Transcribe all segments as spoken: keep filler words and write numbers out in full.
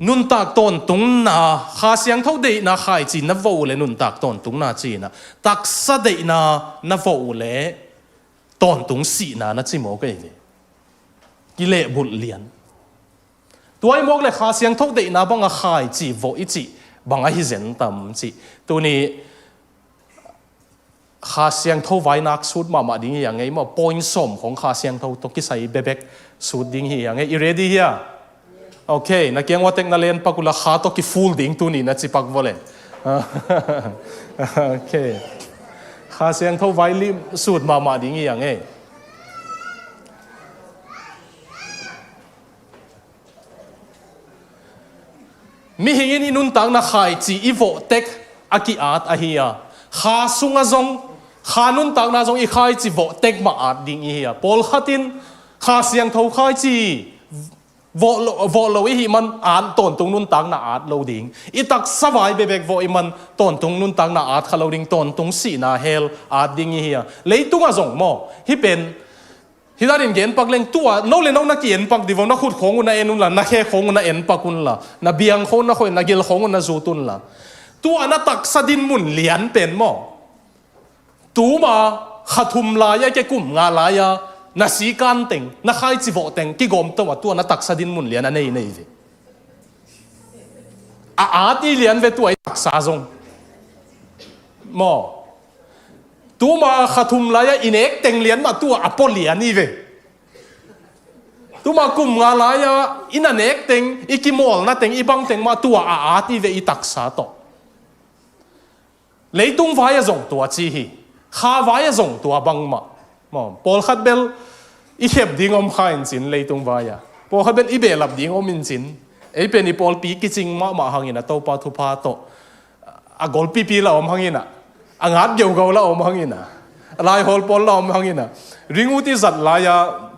Nuntak tawntungna, Kha Siangtho deihna khaici na vawh uh leh nuntak tawntungna ci-in ah, taksa deihna na vawh uh leh tawntung sihna na ci mawk ei ve. Kilehbulh lian. Tua i mawk leh Kha Siangtho deihna banga khaici vawh i cih bang ahi zen tam cih. Tuni Kha Siangtho vai nak sut mahmah ding hi a ngei maw, point sawm khong Kha Siangtho tawh kisai bekbek sut ding hi a ngei. I ready hia? Ok, na kiang ua tek na len pak uh la, kha tawh kifull ding tuni na ci pak vua le. Ok. Kha Siangtho vai lim sut mahmah ding hi a ngei. Mihing in i nuntakna khaici i vawh tek a ki-at ahi a, kha sungah zong, kha nuntakna zong i khaici vawh tek mah at ding i hi a. Pawlkhat in Kha Siangtho khaici vawh lo, vawh lo i hih man at, tawntung nuntakna at lo ding. I taksa vai bekbek vawh i man tawntung nuntakna at kha lo ding, tawntung sihna hell at ding i hi a. Leitungah zong maw, hih pen hih danin gen pak leng, tua no le no na ki-en pak dih vo, na khut khawng uh na en un la, na khe khawng uh na en pak un la, na biang khawng uh na khoih, na gil khawng uh na zut un la. Tua na taksa dinmun lian pen maw, tuma kha thum lai-a ke kum nga lai-a na sikan teng, na khaici vawh teng kigawm to a, tua na taksa dinmun lian a nei nei ve. A at i lian ve tua i taksa zong maw. Tuma kha thum lai-a i nek teng lian mah tua a pua lian i ve. Tuma kum nga lai-a i na nek teng, i kimawlna teng, i bang teng mah tua a at i ve i taksa tawh. Leitung vai-ah zong tua ci hi. Kha vai-ah zong tua bangmah. Maw, pawlkhat bel i khep ding om kha in cin leitung vai-ah. Pawlkhat bel i behlap ding om in cin. Ei pen i pawlpi kicing mahmah hangin a Topa thupha tawh a golpipi la om hangin ah, a ngat geugau la om hangin ah, a laihawl pawl la om hangin ah, ring ut i zat lai-a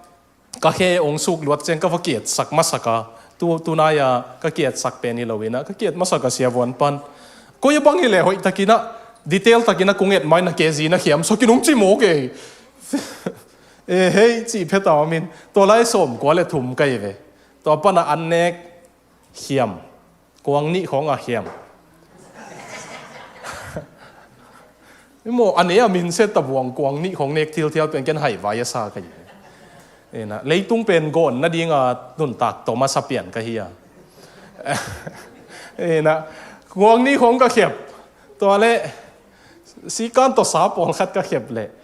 ka khe ong suk luat ciang ka va kietsak masak a, tu, tunai-a ka kietsak pen hi lo in ah, ka kiet masak a siavuan pan koi a bang hi leh hoih takin ah, detail takin ah kung et mai na ke zi na khiam sakin ong ci mawk ei. E hei, cih phet a om in, tua lai sawmkua le thum ka hi ve. Tua pan a an nek khiam. Kuang nih khawng a khiam. I maw, a ne a min se tabuang kuang nih khawng nek thilthial pen ken haivai a sa ka hi. Ina, leitung pen gawn nadinga nuntak tawh masa pian ka hi a. Ina, kuang nih khawng ka khiap. Tua le, sikan tawh sa pawlkhat ka khiap le.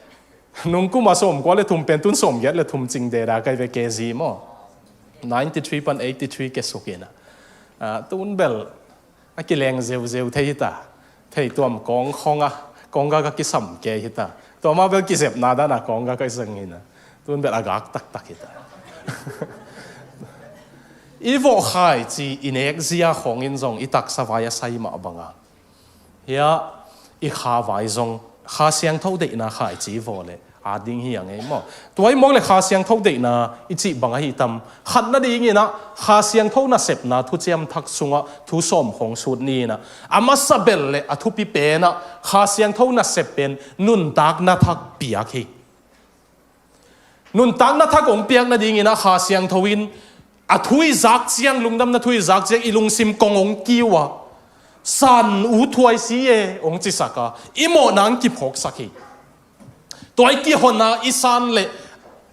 Nung kuma sawmkua le thum pen tun sawmgiat le thum cing deda kai ve ke zi maw. Ninety three pan eighty three ke suk ina. Ah, tun bel a kileng zeuzeu thei hita. Thei tuam kawng khawng a, kawng ga ka kisam ke hita. Tua ma bel kizepna dana kawng ga ka zeng ina. Tun bel a gak taktak hita. I vawh khaici i nek zia khawng in zong i taksa vai a sai mah banga. Hia, i kha vai zong Kha Siangtho deihna khaici vawh le at ding hi a ngei maw. Tua i mawk le Kha Siangtho deihna i cih bang ahi tam. Khat nadingin ah Kha Siangtho nasepna thuciam thak sungah thu sawm khawng sut ni in ah, a masa bel le a thupi pen ah Kha Siangtho nasep pen nuntakna thak piak hi. Nuntakna thak ong piak nadingin ah Kha Siangtho in a thu i zak ciang, lungdamna thu i zak ciang i lungsim kong ong kiu a, san u thuai si e ong cisak a, i mawhna ang kiphawksak hi. Tua i kihon a i san le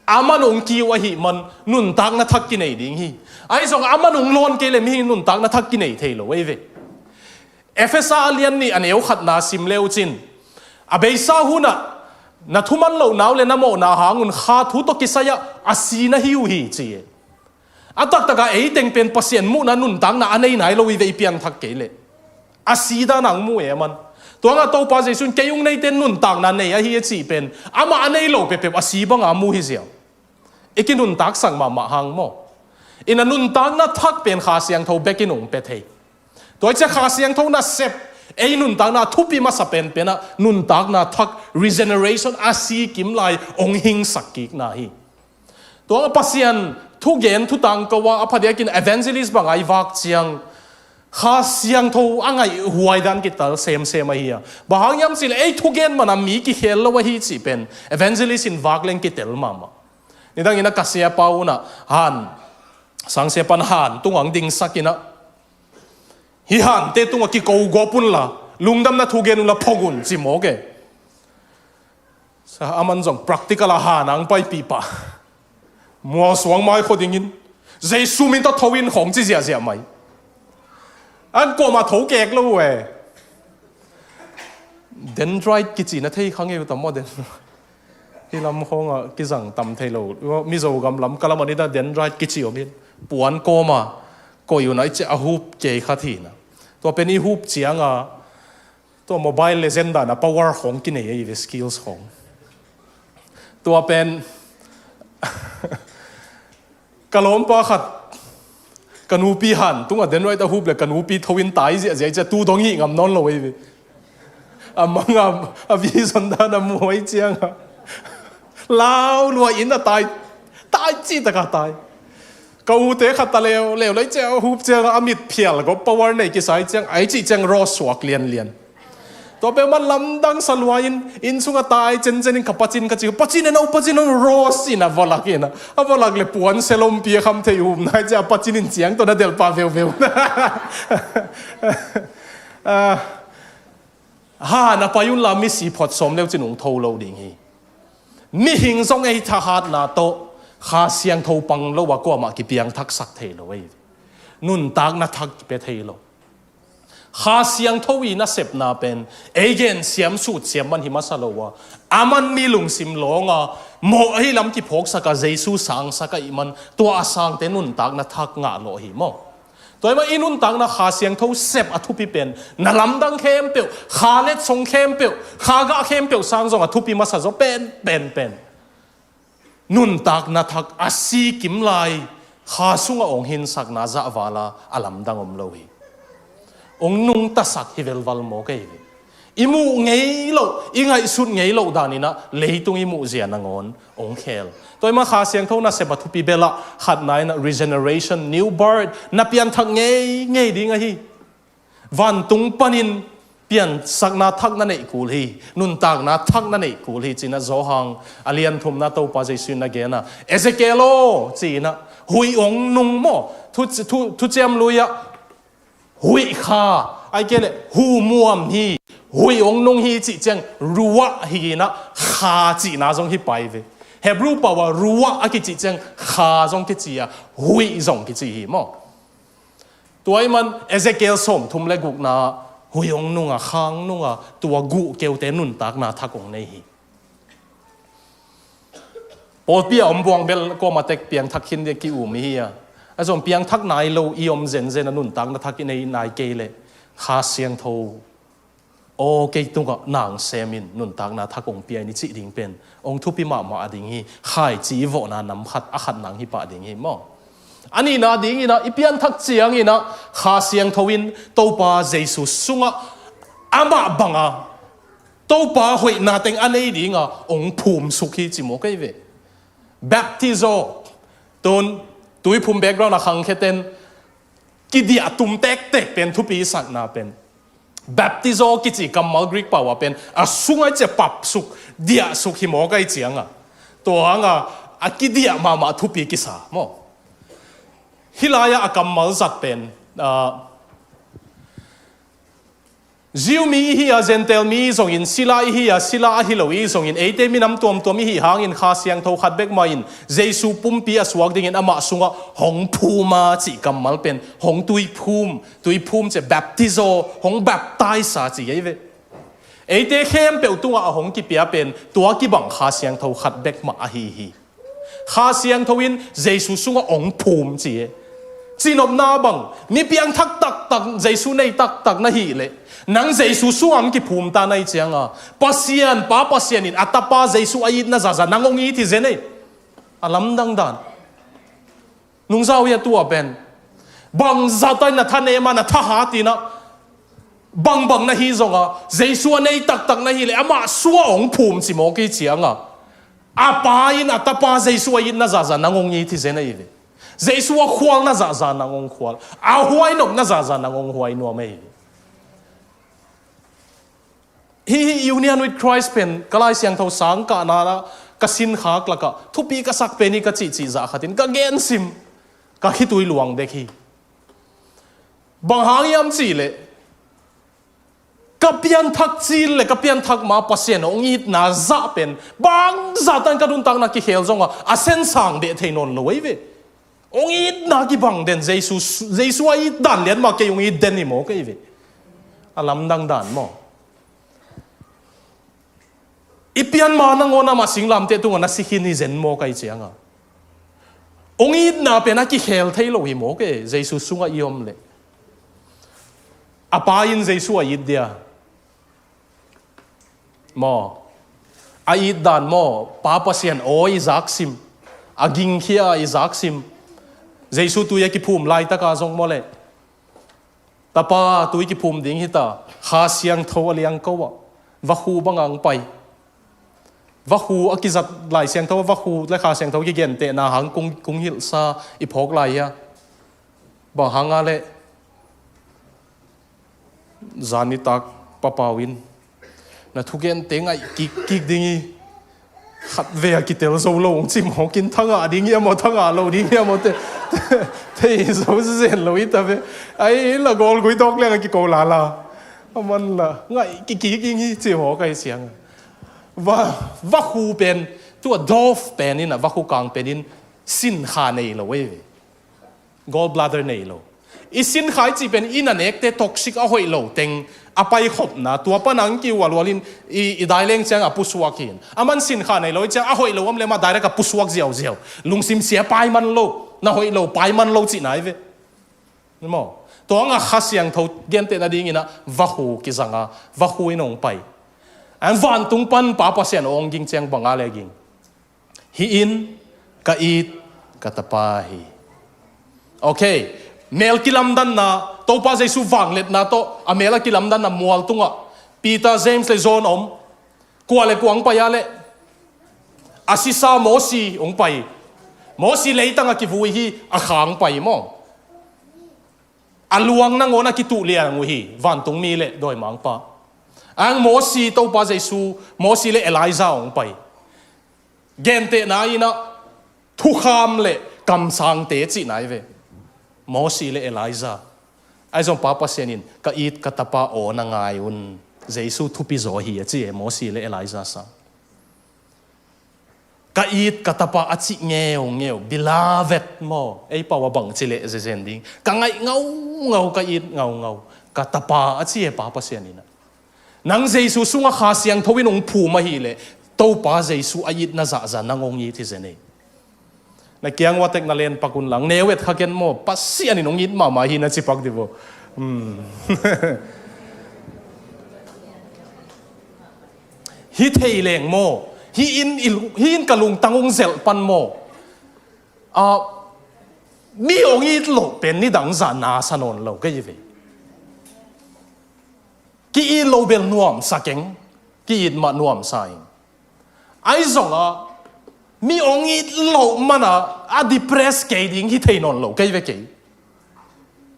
aman ong kiu ahih man nuntakna thak kinei ding hi. Ahi zong aman ong lawn kei le mihing nuntakna thak kinei thei lo ei ve. Efesa a lian nih a neu khatna sim le uh cin, a beisa hunah na thuman loh nau le na mawhna hangun kha thu tawh kisai-ah a si na hi uh hi ci. A taktakah ei teng pen Pasian muhna nuntakna a nei nai lo i ve i piangthak kei leh a si dan ang mu e man. Tuangah Topa Jesu in kei ung neite nuntakna nei ahi a cih pen amah a nei lo pepep a si banga mu hi ziau. I kinuntaksak mahmah hang maw. Ina nuntakna thak pen Kha Siangtho bekin ong pe thei. Tua i cia Kha Siangtho nasep ei nuntakna thupi masa penpenah nuntakna thak regeneration a si kim lai ong hingsak kikna hi. Tua Pasian thugen thutang ko a, a phadiakin evangelist banga i vak ciang Kha Siangtho a ngaih huai dan kital semsem ahi a. Bang hang hiam cih leh ei thugen mana mi kikhel lo ahi cih pen evangelist in vak leng kitel mahmah. Nidangin a ka siapa unah han, sang siapan han tungang dingsak inah Hih hante tungah kiko gawp unla, lungdamna thu gen unla phawk un ci mawk e. Sa aman zong practical a hana ang paipih pah. Mualsuang mai khua dingin Jesu min tawh tho in khawng ci ziahziah mai. An kuamah tho kek lo uh e. Dendrite kici na thei kha ngei uh tam maw, dendrite? Hih lam khawngah kizang tam thei lo. Mizo gam lam ka lam a ni dah dendrite kici om in. Puan kawma koih un a i ciah a hup kei khat hi na. Tua pen i hup cianga tua Mobile Legend dana power khawng kinei a i ve, skills khawng. Tua pen ka lawmpa khat, ka nupi han tungah dendrite a hup le ka nupi tho in tai ziahziah i ciah tu dong hih ngam nawn lo a i ve. A manga a vision dan a muai cianga lau luai in a tai, tai cih taka tai. Ka ute khat ta leuleu lai ciah a hup cianga a mit phial gawp power nei kisai ciang ai cih ciang raw suak lianlian. Tua peuhmah lamdang sa luai in, inn sungah tai cencen in ka pacin ka ci, pacin en au, pacin en au, raw sin a va lak in a, a va lak le puan selompi a kham thei um nai ciah a pacin in ciang tawh na delpa veuveu. Ah, ha na pai unla misi phot sawm leu cin ung tho lo ding hi. Mihing zong ei thahatna tawh Kha Siangtho pang lo a kuamah kipiangthaksak thei lo ei. Nuntakna thak kipia thei lo. Kha Siangtho i nasepna pen ei gen siam sut siam man hi masa lo a, aman mi lungsim lawnga mawh ahi lam kiphawksak a, Jesu sangsak a ih man tua a sangte nuntakna thak ngah lawh hi maw? Tua ih man i nuntakna Kha Siangtho sep a thupi pen na lamdang khempeuh, kha letsong khempeuh, kha gah khempeuh sang zong a thupi masa zaw pen pen pen nuntakna thak a si kim lai Kha sungah ong hinsakna zahvala a lamdang om lo hi. Ong nungtasak hi velval maw kei hi. I muh ngei loh, i ngaihsut ngei loh daninah leitung i muh zia nangawn ong khel. Tua ih man Kha Siangtho nasep a thupi belah khatna inah regeneration, new birth, na pianthak ngei ngei ding ahi. Vantung panin piansakna thak na neih kul hi, nuntakna thak na neih kul hi, cinah Johan a lian thumna Topa Jesu in na gena, Ezekiel aw, cinah huih ong nung maw, thu, thu, thuciam lui-ah huih kha, ai kei le hu muam hi, huih ong nung hi cih ciang ruah hi inah kha cihna zong hi pai ve. Hebrew pau a ruah a kicih ciang kha zong kici a, huih zong kici hi maw? Tua ih man Ezekiel sawmthum le gukna huih ong nunga, khang nunga, tua guh keute nuntakna thak ong nei hi. Pawlpi a om buang bel kawma tek piangthak khin dia ki-um ihi a, a zong piangthak nai lo i om zenzen a nuntakna thak i nei nai kei le Kha Siangtho aw kei tungah nang semin nuntakna thak ong pia in i cih ding pen ong thupi mahmah a ding hi. Khaici i vawhna nam khat a khat nang hi pah ding hi maw? A nihna dinginah i pianthak cianginah Kha Siangtho in Topa Jesu sungah amah banga Topa hoihna teng a nei dinga ong phumsuk hi ci maw kei ve. Baptizo, tun tuiphum background a khangkhiaten kidiah tum tektek pen thupi sakna pen Baptizo kici kammal Greek pau ah pen a sungai cia papsuk, diahsuk hi mawk ai cianga tua hanga a kidiah mahmah thupi kisa maw? Hih lai-ah a kammal zat pen, ah, Jew mi ihi a, Gentile mi zongin, sila ihi a, sila ahi lo i zongin, eite minam tuamtuam ihi hangin Kha Siangtho khat bek mah in Jesu pumpi a suak dingin amah sungah hong phum a cih kammal pen hong tuiphum, tuiphum cia baptizo, hong baptize a ci ei ve. Eite khempeuh tungah a hong kipia pen tua kibang Kha Siangtho khat bek mah ahi hi. Kha Siangtho in Jesu sungah ong phum ci e. Cinopna bang, mi piangthak taktak, Jesu nei taktak na hih leh nang Jesu sungah ong kiphum ta na hi cianga Pasian, Pa Pasian in a Tapa Jesu a it na zaza nang ong it hi zen ei. A lamdang dan. Nungzau hi a tua pen bangzah tai na thanem a, na thahat inah, bangbang na hi zonga Jesu a nei taktak na hih leh amah sungah ong phum ci mawk i cianga a Pa in a Tapa Jesu a it na zaza nang ong it hi zen ei ve. Jesu a khual na zaza nang ong khual, a huai nop na zaza nang ong huai nuam ei ve. Hih, hih Union with Christ pen ka Lai Siangtho sang kahna ka sinkhak lakah thupi ka sak pen hi ka cihcih zah khatin ka gensim, ka khitui luang dek hi. Bang hang hiam cih leh, ka pianthak cil le ka pianthak ma Pasian hong itna zah pen bangzah tan ka nuntakna kikhel zong a, a sensang deh thei nawn lo ei ve. Hong itna kibang den, Jesu, Jesu a it dan lian mah kei hong it den hi maw kei ve. A lamdang dan maw. I pianma nangawn amah singlamteh tungah na si khin hi zen maw kai cianga. Hong itna pen a kikhel thei lo hi maw kei, Jesu sungah i om leh. A pa in Jesu a it dia. Maw. A it dan maw, Pa Pasian aw i zak sim. A gingkhia i zak sim. Jesu tui a kiphum laitaka zong maw leh. Tapa tui kiphum ding hita, Kha Siangtho a liangko ah. Vakhu bangah hong pai. Vakhu a kizat Lai Siangtho, vakhu le Kha Siangtho kigentehna hang kung, kung hilhsa i phawk lai hia. Bang hanga leh. Zan nitak papau in. Na thugente ngaih kikkik ding hi. Khatvei a kitel zo lo hong cimawk in thangah ding hi a maw, thangah lo ding hi a maw te. Thei zo zen lo hi ta ve. Ai la gawl gui dawk liang a kiko lala. A man la. Ngaih kikkik ding hi cimawk ai siang. Va, vakhu pen. Tua dove pen in a vakhu kang pen in. Sinkha nei lo ei ve. Gall bladder nei lo. I sinkha i cih pen i na nekte toxic a hoih lo teng a paikhopna, tua pana ang kiualual in i, i dai leng ciang a pusuak hi in. A man sinkha nei lo i ciang a hoih lo om le mah direct a pusuak ziauziau. Lungsim sia pai man lo, na hoih lo pai man lo cihna hi ve. Maw. Tua ang a Kha Siangtho gentehna dingin a vakhu kizanga, vakhu in hong pai. Ang vantung pan Pa Pasian hong ging ciang banga le ging. Hih in ka it ka tapa hi. Okay. Mel kilamdanna, Topa Jesu vangliatna tawh a mel a kilamdanna mual tungah Peter, James le John om. Kua le kua hong pai a leh a sisa Mosi hong pai. Mosi leitang a kivui hi, a Kha hong pai maw. A luang nangawn a kituh liang uh hi, vantungmi le dawimangpa. Ang Mosi, Topa Jesu, Mosi le Elijah hong pai. Gentehna in a thukham le kamsangte cihna hi ve. Mosi le Elijah. Ahi zong Pa Pasian in ka it ka tapa aw na ngai un. Jesu thupi zaw hi a ci e, Mosi le Elijah sang. Ka it ka tapa a cih ngeungeu, beloved maw. Ei pau a bang ci leh zezen ding. Ka ngaih ngaungau, ka it ngaungau. Ka tapa a ci e Pa Pasian in a. Nang Jesu sungah Kha Siangtho in hong phum ahih leh Topa Jesu a itna zahzah nang hong it hi zen ei. Na kiang uatek na lenpak un lang, neu et kha ken maw, Pasian in hong it mahmah hi na cipak dih bo. Hmm. Hi thei leng maw, hi in, hi in ka lungtang hong zelh pan maw. Ah, mi hong it loh pen nidang zah na sa nawn lo ka hi ve. Ki-it loh bel nuamsa keng, ki-it mah nuamsa in. Ahi zongah mi hong it loh mana a depress kei ding hi thei nawn lo kei ve kei.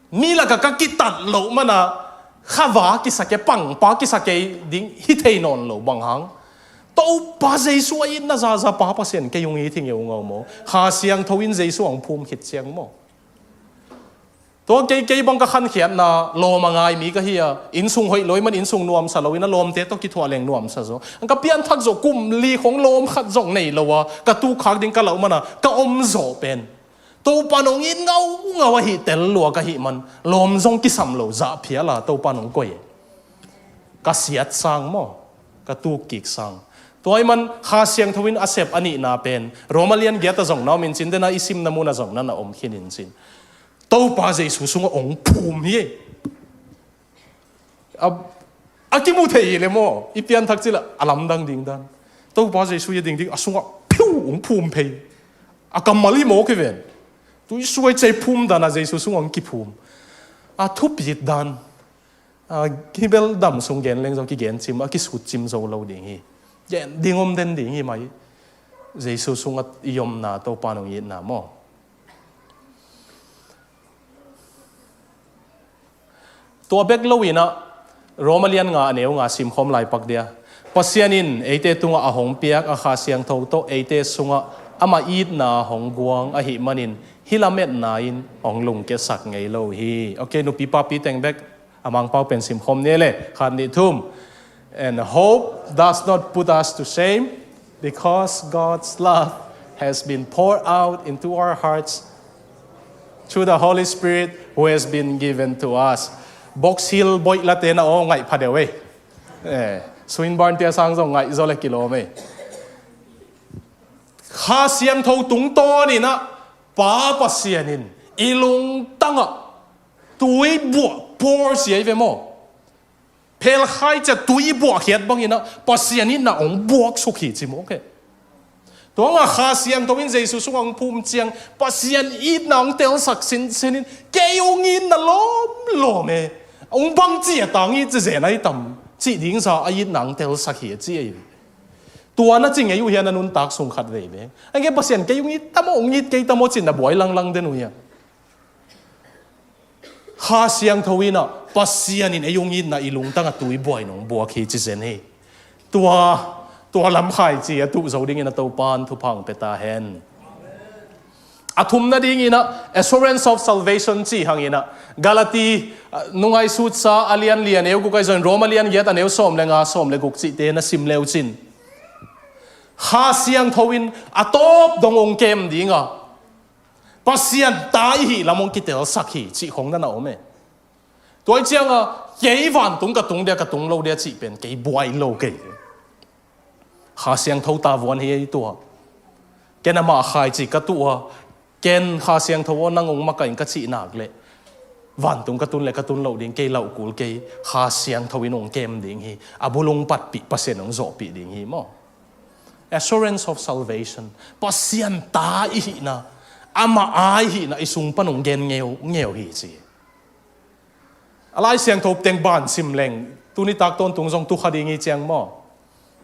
Mi lakah ka kitat loh mana khava kisa kei, pangpa kisa kei ding hi thei nawn lo bang hang. Topa Jesu a itna zahzah Pa Pasian kei hong it hi ngeungau maw. Kha Siangtho in Jesu hong phum khit ciang maw. Tua kei, kei bang ka khankhiatna lawm a ngai mi ka hi a, innsung hoih lo ahih man innsung nuamsa lo in a lawmte tawh kithuah leng nuamsa zaw. Ka pianthak zawh kum li khong lawm khat zong nei lo a, ka tuk khak ding ka lauh mana ka om zawh pen Topa in hong it ngaungau ahih tel lua ka hih man lawm zong kisam lo zah phial a Topa in hong koih. Ka siat sang maw, ka tuk kik sang. Tua ahih man Kha Siangtho in a sep a nihna pen Roma lian giat ah zong na om in cin, dena i simna mun ah zong na na om khin in cin. Topa Jesu sungah hong phum hi. A, a kimu thei hi le maw, i pianthak cil ah a lamdang ding dan. Topa Jesu hi a dingding a sungah phiu hong phum phei. A kammal hi maw kiven. Tui suai cei phum dan a Jesu sungah hong kiphum. A thupit dan. A, kibel dam sung gen leng zong kigen cim, a kisut cim zo lo ding hi. Gen ding om den ding hi mai. Jesu sungah i omna Topa in hong itna maw. Tua bek lo in a, Roma lian nga a neu nga simkhawm lai pak dia. Pasian in eite tungah a hong piak a Kha Siangtho tawh eite sungah amah itna hong guang ahih manin Hih lametna in hong lungkiasak ngei lo hi. Ok, nupi papi teng bek a Mangpau pen simkhawm ni le, khat nih thum. And hope does not put us to shame, because God's love has been poured out into our hearts through the Holy Spirit who has been given to us. Box Hill boih late na aw ngaih pha deuh ei. Eh, Swinburne tia sang zong ngaih zaw le kilawm ei. Kha Siangtho tungtawn in ah Pa Pasian in i lungtang ah tui buah, pour sia hi ve maw. Phelkhai cia tui buahkhiat bangin ah Pasian in na hong buaksuk hi ci maw kei. Tua hang a Kha Siangtho in Jesu sungah hong phum ciang Pasian itna hong telsak sinsin in, kei hong itna lawmlawm e. Hong bang ci a tang it ci zen a hi tam cih ding za a itna hong telsak hi a ci a hi. Tua na ci ngei uh hian a nuntak sung khat vei ve. Ange Pasian kei hong it tam aw, hong it kei tam aw cin na buai langlang den uh hian. Kha Siangtho in ah Pasian in ei hong itna i lungtang a tui buai nong buak hi ci zen hi. Tua, tua lam khaici a tuh zo dingin a Topan thupha hong pia ta hen. A thumna dingin ah assurance of salvation ci hangin ah Galati, ah, nungai sutsa a lian lian eu gukai zon Rom a lian giat a neu sawm le nga sawm le guk cihte na sim leu cin. Kha Siangtho in a tawp dong hong kem ding a Pasian ta i hih lam hong kitelsak hi cih khong na na om e. Tua i cianga kei vantung ka tung dia ka tung lo dia cih pen kei buai lo kei. Kha Siangtho ta vuan hi ei tua. Ken amah khaici ka tuh a, ken Kha Siangtho aw nang hong makaih in ka cih nak leh vantung ka tun le ka tun loh ding kei, lauh kul kei, Kha Siangtho in hong kem ding hi. A bul hong patpih Pasian hong zawhpih ding hi maw. Assurance of salvation. Pasian ta i hihna, amah a i hihna i sung pan hong gen ngeungeu hi ci. A Lai Siangtho teng ban sim leng tuni tak tawntung zong tukha ding hi ciang maw.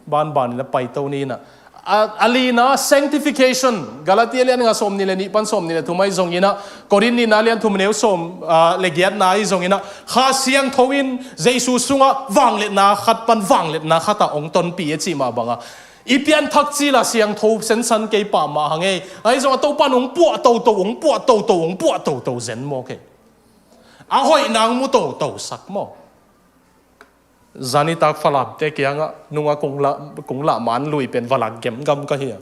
Banban in a paito ni in ah. A, a lina sanctification, Galatia lian nga sawm nih le nih pan sawm nih le thum ahi zongin ah, Korin nihna lian thum neu sawm, ah, le giatna ahi zongin ah, Kha Siangtho in Jesu sungah vangliatna khat pan vangliatna khat ah hong tonpih a cih mah banga i pianthak cil a siangtho sensan kei pah mah hang ei. Ahi zong a Topan hong puah toto, hong puah toto, hong puah toto zen maw kei. A hoih nang mu toto sak maw. Zanitak Falamte kiangah nunga kung lah, kung lah man lui pen valak gemgam ka hi a.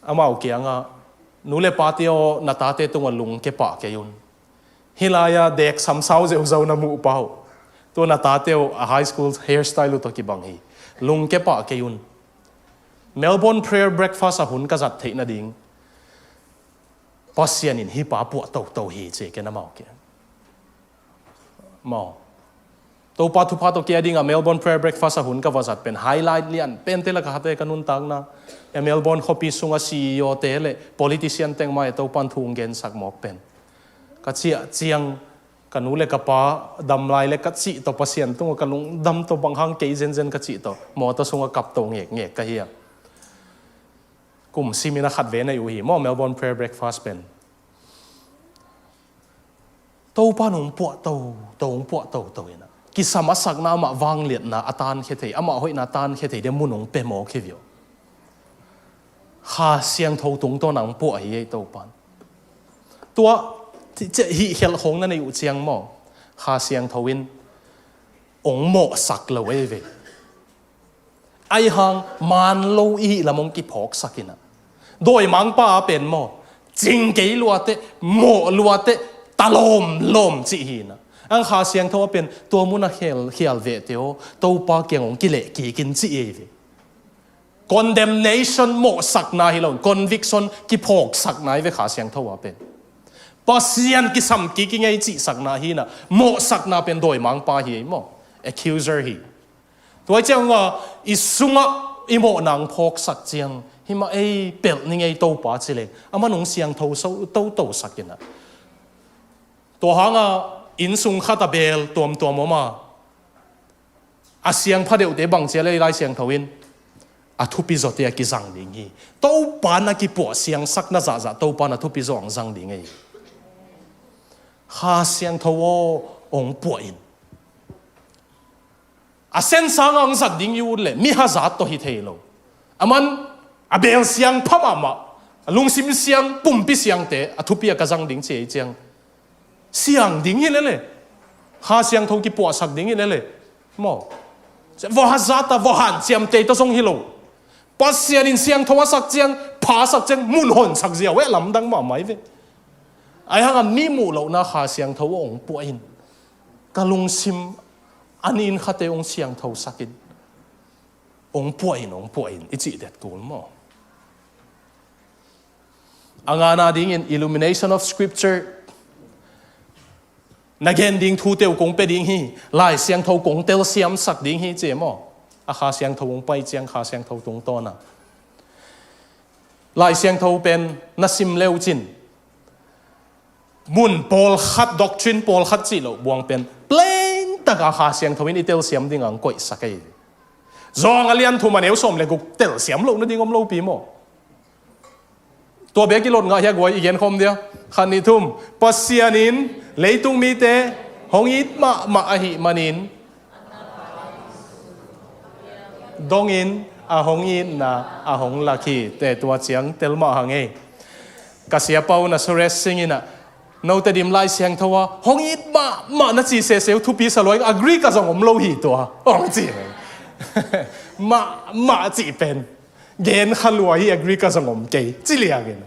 Amau kiangah nu le pate aw na tate tungah lungke pah kei un. Hih lai-a dek samsau zeuzo na muh pah uh. Tua na tate uh a high school hairstyle uh tawh kibang hi. Lungke pah kei un. Melbourne prayer breakfast a hun ka zat theih nading Pasian in hih pa puah toto hi ci ken amau kiang. Maw. Topa thupha tawh kia dinga Melbourne prayer breakfast a hun ka va zat pen highlight lian pente la ka hate ka nuntakna. E Melbourne khuapi sunga C E O te le politician teng mai Topan thu hong gensak mawk pen. Ka ciah ciang ka nu le ka pa damlai le ka cih tawh Pasian tungah ka lungdam tawh bang hang kei zenzen ka cih tawh mawtaw sungah kap to ngekngek ka hi a. Kum simin a khat ve na i uh hi maw Melbourne prayer breakfast pen. Topa nong puah to, to hong puah to to ina. Kisam a sakna amah vangliatna a tankhia thei, amah hoihna a tankhia thei dia mun hong pia mawk hi viau. Kha Siangtho tungtawn a hong puah hi ei Topan. Tua hih khialh khong na nei uh ciang maw. Kha Siangtho in hong mawhsak lo ei ve. Ahi hang man lo i hih lam hong kiphawksak ina. Dawimangpa a pen maw. Cing kei luate, mawh luate, ta lawmlawm cih hi ina. Ang Kha Siangtho a pen tua mun a khial, khial vehte aw, Topa kiang hong kileh kikin cih ei ve. Condemnation mawhsakna hi lo, conviction kiphawksakna hi ve Kha Siangtho a pen. Pasian kisam kik i ngei cihsakna hi ina, mawhsakna pen dawimangpa hi ei maw. Accuser hi. Tua cianga i sungah i mawhna hong phawksak ciang himah ei pelh ni ngei Topa ci leng amah nung siangtho so totosak ina. Tua hanga innsung khat a beel tuamtuam om a, a siangpha deuhte bangcia le Lai Siangtho in a thupi zawte a kizang ding hi. Topa na kipuah siangsak na zahzah Topa na thupi zaw ang zang ding ei. Kha Siangtho aw hong puah in. A sensanga hong zat ding i ut leh mi hazat tawh hi thei lo. Aman a beel siangpha mahmah A lungsim siang, pumpi siangte a thupi a ka zang ding ci ei ciang, siang ding hi lele. Kha Siangtho kipuahsak ding hi lele. Maw? Vawhazata, vawhan ciamtei tawh zong hi lo. Pasian in siangtho a sak ciang, pha a sak ciang, mun honsak ziau eh, lamdang mahmah hi ve. Ahi hangah mi muh lohna Kha Siangtho a hong puah in, ka lungsim a nin khate hong siangtho sak in, hong puah in, hong puah in i cih det kul maw? A ngana dingin illumination of scripture, na gen ding thute uh kong pia ding hi, Lai Siangtho kong telsiamsak ding hi ci maw? A Kha Siangtho hong pai ciang Kha Siangtho tungtawn a Lai Siangtho pen na sim leu cin, mun pawlkhat, doctrine pawlkhat cih loh buang pen plain taka Kha Siangtho in i telsiam dingah hong koihsak ei. Zawng a lian thum a neu sawm le guk telsiam loh nading om lopi maw? Tua bek i lot ngah hia guai, i gen khawm dia. Khat, nih, thum. Pasian in leitung mite hong it mahmah ahih manin dongin a hong itna a hong lak hi. Te tua ciang tel mah hang ei. Ka siapa uh na Suresh Singh in ah, note dim Lai Siangtho a hong it mahmah na ci sese uh thupi sa lua ing, a Greek ah zong om lo hi tua, hong ci. Mahmah cih pen gen kha lua hi, a Greek ah zong om kei ci liangin.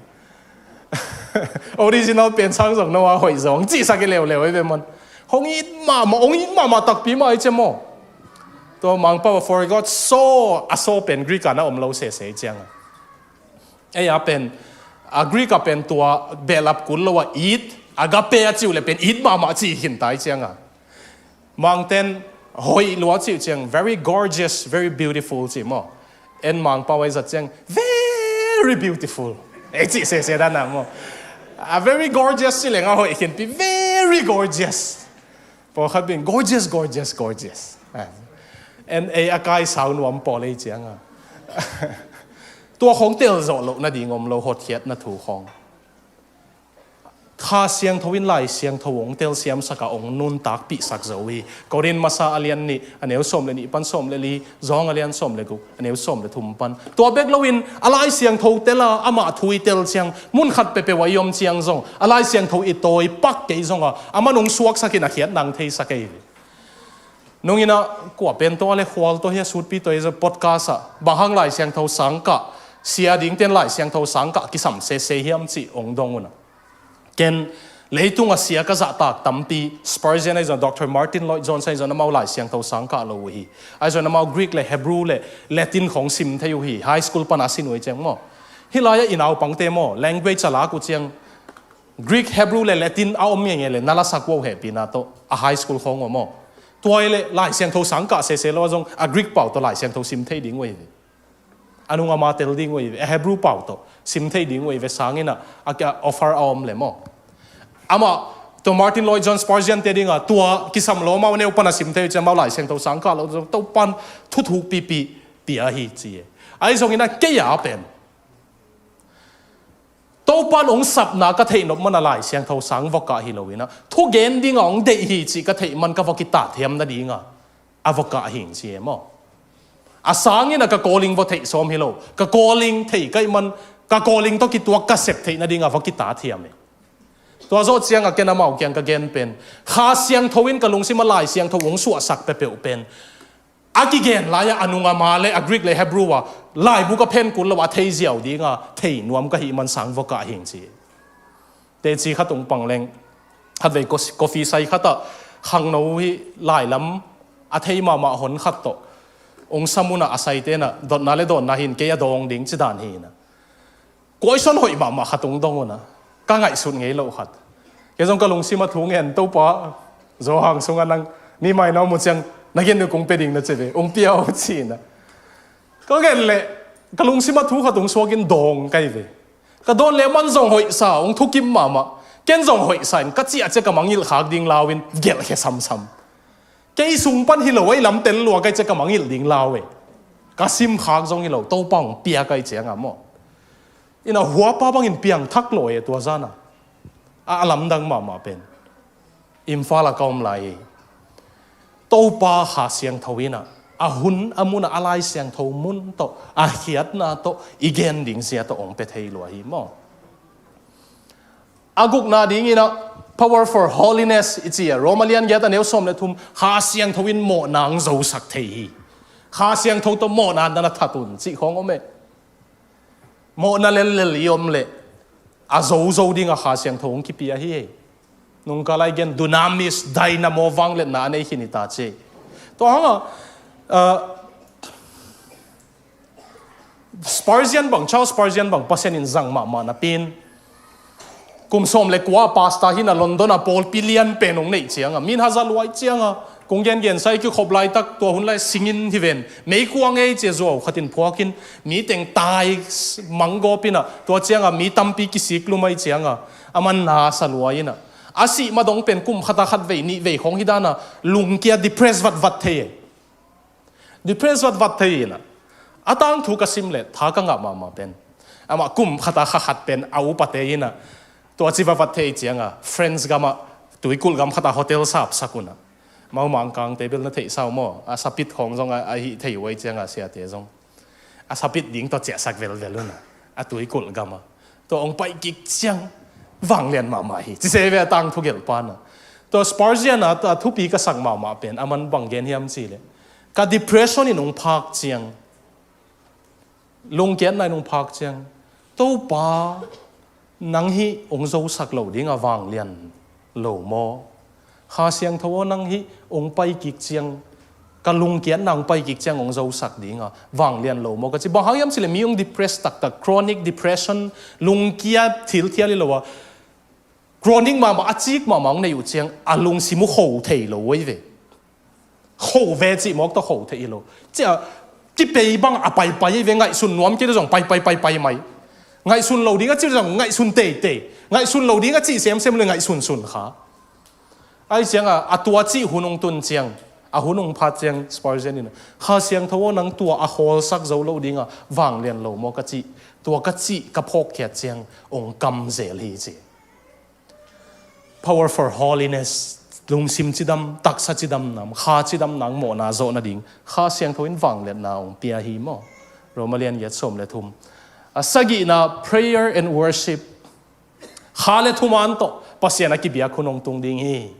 Original pen sang zong no a hoih zong cihsak i leuleu ei ve maw. Hong it mahmah, hong it mahmah takpi mah ei ci maw? Tua Mangpau a for God so, a so pen Greek ah na om lo sese ei ciang a. Ei a pen, a Greek ah pen tua behlap kul lo a it, agape a cih uh le pen it mahmah cih khin ta ei ciang a. Mangten hoih lua cih uh ciang very gorgeous, very beautiful cih maw? En Mangpau a i zat ciang very beautiful ei cih sese dan a maw? A very gorgeous cih leng a hoih khinpi, very gorgeous. Pawlkhat bing gorgeous, gorgeous, gorgeous. En ei a kai sau nuam pawl ei ciang a. Tua khawng tel zawh loh nading om lo, hotkhiatna thu khawng. Kha Siangtho in Lai Siangtho hong telsiamsak a, hong nuntakpihsak zo hi. Korin masa a lian nih a neu sawm le nih pan sawm le li, Zawng a lian sawm le guk a neu sawm le thum pan. Tua bek loin a Lai Siangtho tel a, amah thu i tel ciang, mun khat peuhpeuh ah i om ciang zong a Lai Siangtho i tawi pak kei zong a, aman hong suaksak in a khiat nang theisak ei. Nung in ah kua pen tawh a le khual tawh hi a, sutpi tawh hi a, podcast ah bang hang Lai Siangtho sangkah, sia dingten Lai Siangtho sangkah kisam sese hiam cih hong dong un a. Ken leitung a sia ka zahtak tampi, Spurgeon ahi zong, Doctor Martyn Lloyd-Jones ahi zong, amau Lai Siangtho sangkah lo uh hi. Ahi zong amau Greek le Hebrew le Latin khawng sim thei uh hi, high school pan a sin uh hi ciang maw? Hih lai-ah i naupangte maw, language a lak uh ciang Greek, Hebrew le Latin a om ngenge le na lasak uh hehpihna tawh a high school khawng uh maw? Tua hi le Lai Siangtho sangkah sese lo a zong a Greek pau tawh Lai Siangtho sim thei ding uh hi ve. A nung a ma tel ding uh hi ve, a Hebrew pau tawh sim thei ding uh hi ve, sangin ah a kia offer a om le maw? Amah tua Martyn Lloyd-Jones, Spurgeon te dingah tua kisam lo, amau neu pan a sim thei uh ciang amau Lai Siangtho sangkah lo, Topan thuthuk pipi pia hi ci e. Ahi zongin ah kei a pen Topan hong sapna ka theih nop man a Lai Siangtho sang va kah hi lo in ah, thugen dingah hong deih hi cih ka theih man ka va kitat thiam nadingah a va kah hi ing ci e maw? A sangin ah ka calling va theih sawm hi lo, ka calling thei ka hih man, ka calling tawh kituak ka sep theih nadingah va kitat thiam e. Tua zawh ciangah ken amau kiang ka gen pen, Kha Siangtho in ka lungsim a Lai Siangtho hong suahsak peuhpeuh pen a kigen lai-ah a nung a ma le a Greek le Hebrew a, laibu ka phen kul lo a thei ziau dinga thei nuam ka hih man sang va kah hi ing ci. Teci khat hong pang leng, khatvei coffee sai khatah khangno hi, lailam a thei mahmah hon khat tawh hong sam un ah, a saite in ah dotna le dawnna hi in, kei a dawng ding ci dan hi in ah. Question hoih mahmah khat hong dong un ah, ka ngaihsut ngei loh khat. Kei zong ka lungsim a thu ngen, Topa, Zo Hang sungah nang ni mai na om uh ciang na gen uh kong pia ding na ci ve, hong pia uh ci in ah. Ka gen leh ka lungsim a thu khat hong suak in dawng ka hi ve. Ka dawn leh aman zong hoihsa, hong thukim mahmah. Ken zong hoihsa in ka ciah ciah ka mangilh khak ding lau in gelhkhia samsam. Kei sung pan hi lo, ei lam tel lua ka hih ciang ka mangilh ding lau e. Ka sim khak zong hi lo, Topa hong pia ka hih ciangah maw? In ah huapa bangin piangthak lo e tua zan ah. A, a lamdang mahmah pen Imphal ah ka om lai hi. Topa Kha Siangtho in ah a hun a mun ah a Lai Siangtho mun tawh, a khiatna tawh i gen ding zia tawh hong pia thei lua hi maw. A gukna dingin ah power for holiness i ci a, Roma lian giat a neu sawm le thum, Kha Siangtho in mawhna hong zosak thei hi. Kha Siangtho tawh mawhna na na that un cih khawng om e. Mawhna lellel i om leh a zozo ding a Kha Siangtho hong kipia hi. Nungkal a i gen dunamis, dynamo vangliatna a nei khin hi ta ci. Tua hang a, uh, Spurgeon bang, Charles Spurgeon bang Pasian in zang mahmah napi in, kum sawm le kua pastor hi in a London a pawlpi lian pen hong neih ciang a, mi in haza luai ciang a, kong gengen sa i kikhop laitak tua hun lai singin hi ven, meikuang ei ci a zuau khat in phuak in, mi teng tai mang gawp in a, tua ciang a mi tampi kisik lum ahih ciang a, a man na sa luai in a, a sih ma dong pen kum khat a khat vei nih vei khawng hi dan a, lungkia depress vatvat thei e. Depress vatvat thei in a, a tangthu ka sim leh tha ka ngah mahmah pen, amah kum khat a kha khat pen a upate in a, tua ci vatvat thei ciang a, France gam ah tuikulh gam khat a hotel sapsak un a, mau Mangkangte bel na theih sa uh maw, a sapit khawng zong a, a hih thei uh ahih ciang a, siate zong a sapit ding tawh ciahsak velvel un a, a tuikulh gam a, tua hong pai kik ciang vanglian mahmah hi ci se ve a tangthu gelhpa in a. Tua Spurgeon a, a thupi ka sak mahmah pen a man bang gen hiam cih leh, ka depression in hong phak ciang, lungkiatna in hong phak ciang, Topa, nang hih hong zosak lo ding a vanglian lo maw? Kha Siangtho aw, nang hih hong pai kik ciang, ka lungkiatna hong pai kik ciang hong zosak ding a vanglian lo maw ka ci. Bang hang hiam cih leh mi hong depress taktak, chronic depression, lungkia thilthial hi lo a, chronic mahmah, a cik mahmah hong nei uh ciang a lungsim uh kho thei lo uh hi ve. Kho ve cih mawk tawh kho thei hi lo. Ciah, kipei bang a paipai hi ve, ngaihsun nuam kei leh zong paipai paipai mai. Ngaihsun lo ding a cih leh zong ngaihsun teitei. Ngaihsun lo ding a cih semsem leh ngaihsun sun kha. Ahih ciang a, a tua cih hun hong tun ciang, a hun hong phat ciang Spurgeon in, Kha Siangtho aw, nang tua a khawlsak zo lo ding a vanglian lo maw ka cih, tua ka cih ka phawkkhiat ciang hong kam zel hi ci. Power for holiness, lungsim cidam, taksa cidam nam, kha cidam nang mawhna zawh nading Kha Siangtho in vangliatna hong pia hi maw. Roma lian giat sawm le thum. A sagihna, prayer and worship. Kha le thuman tawh Pasian a kibiak hun hong tung ding hi.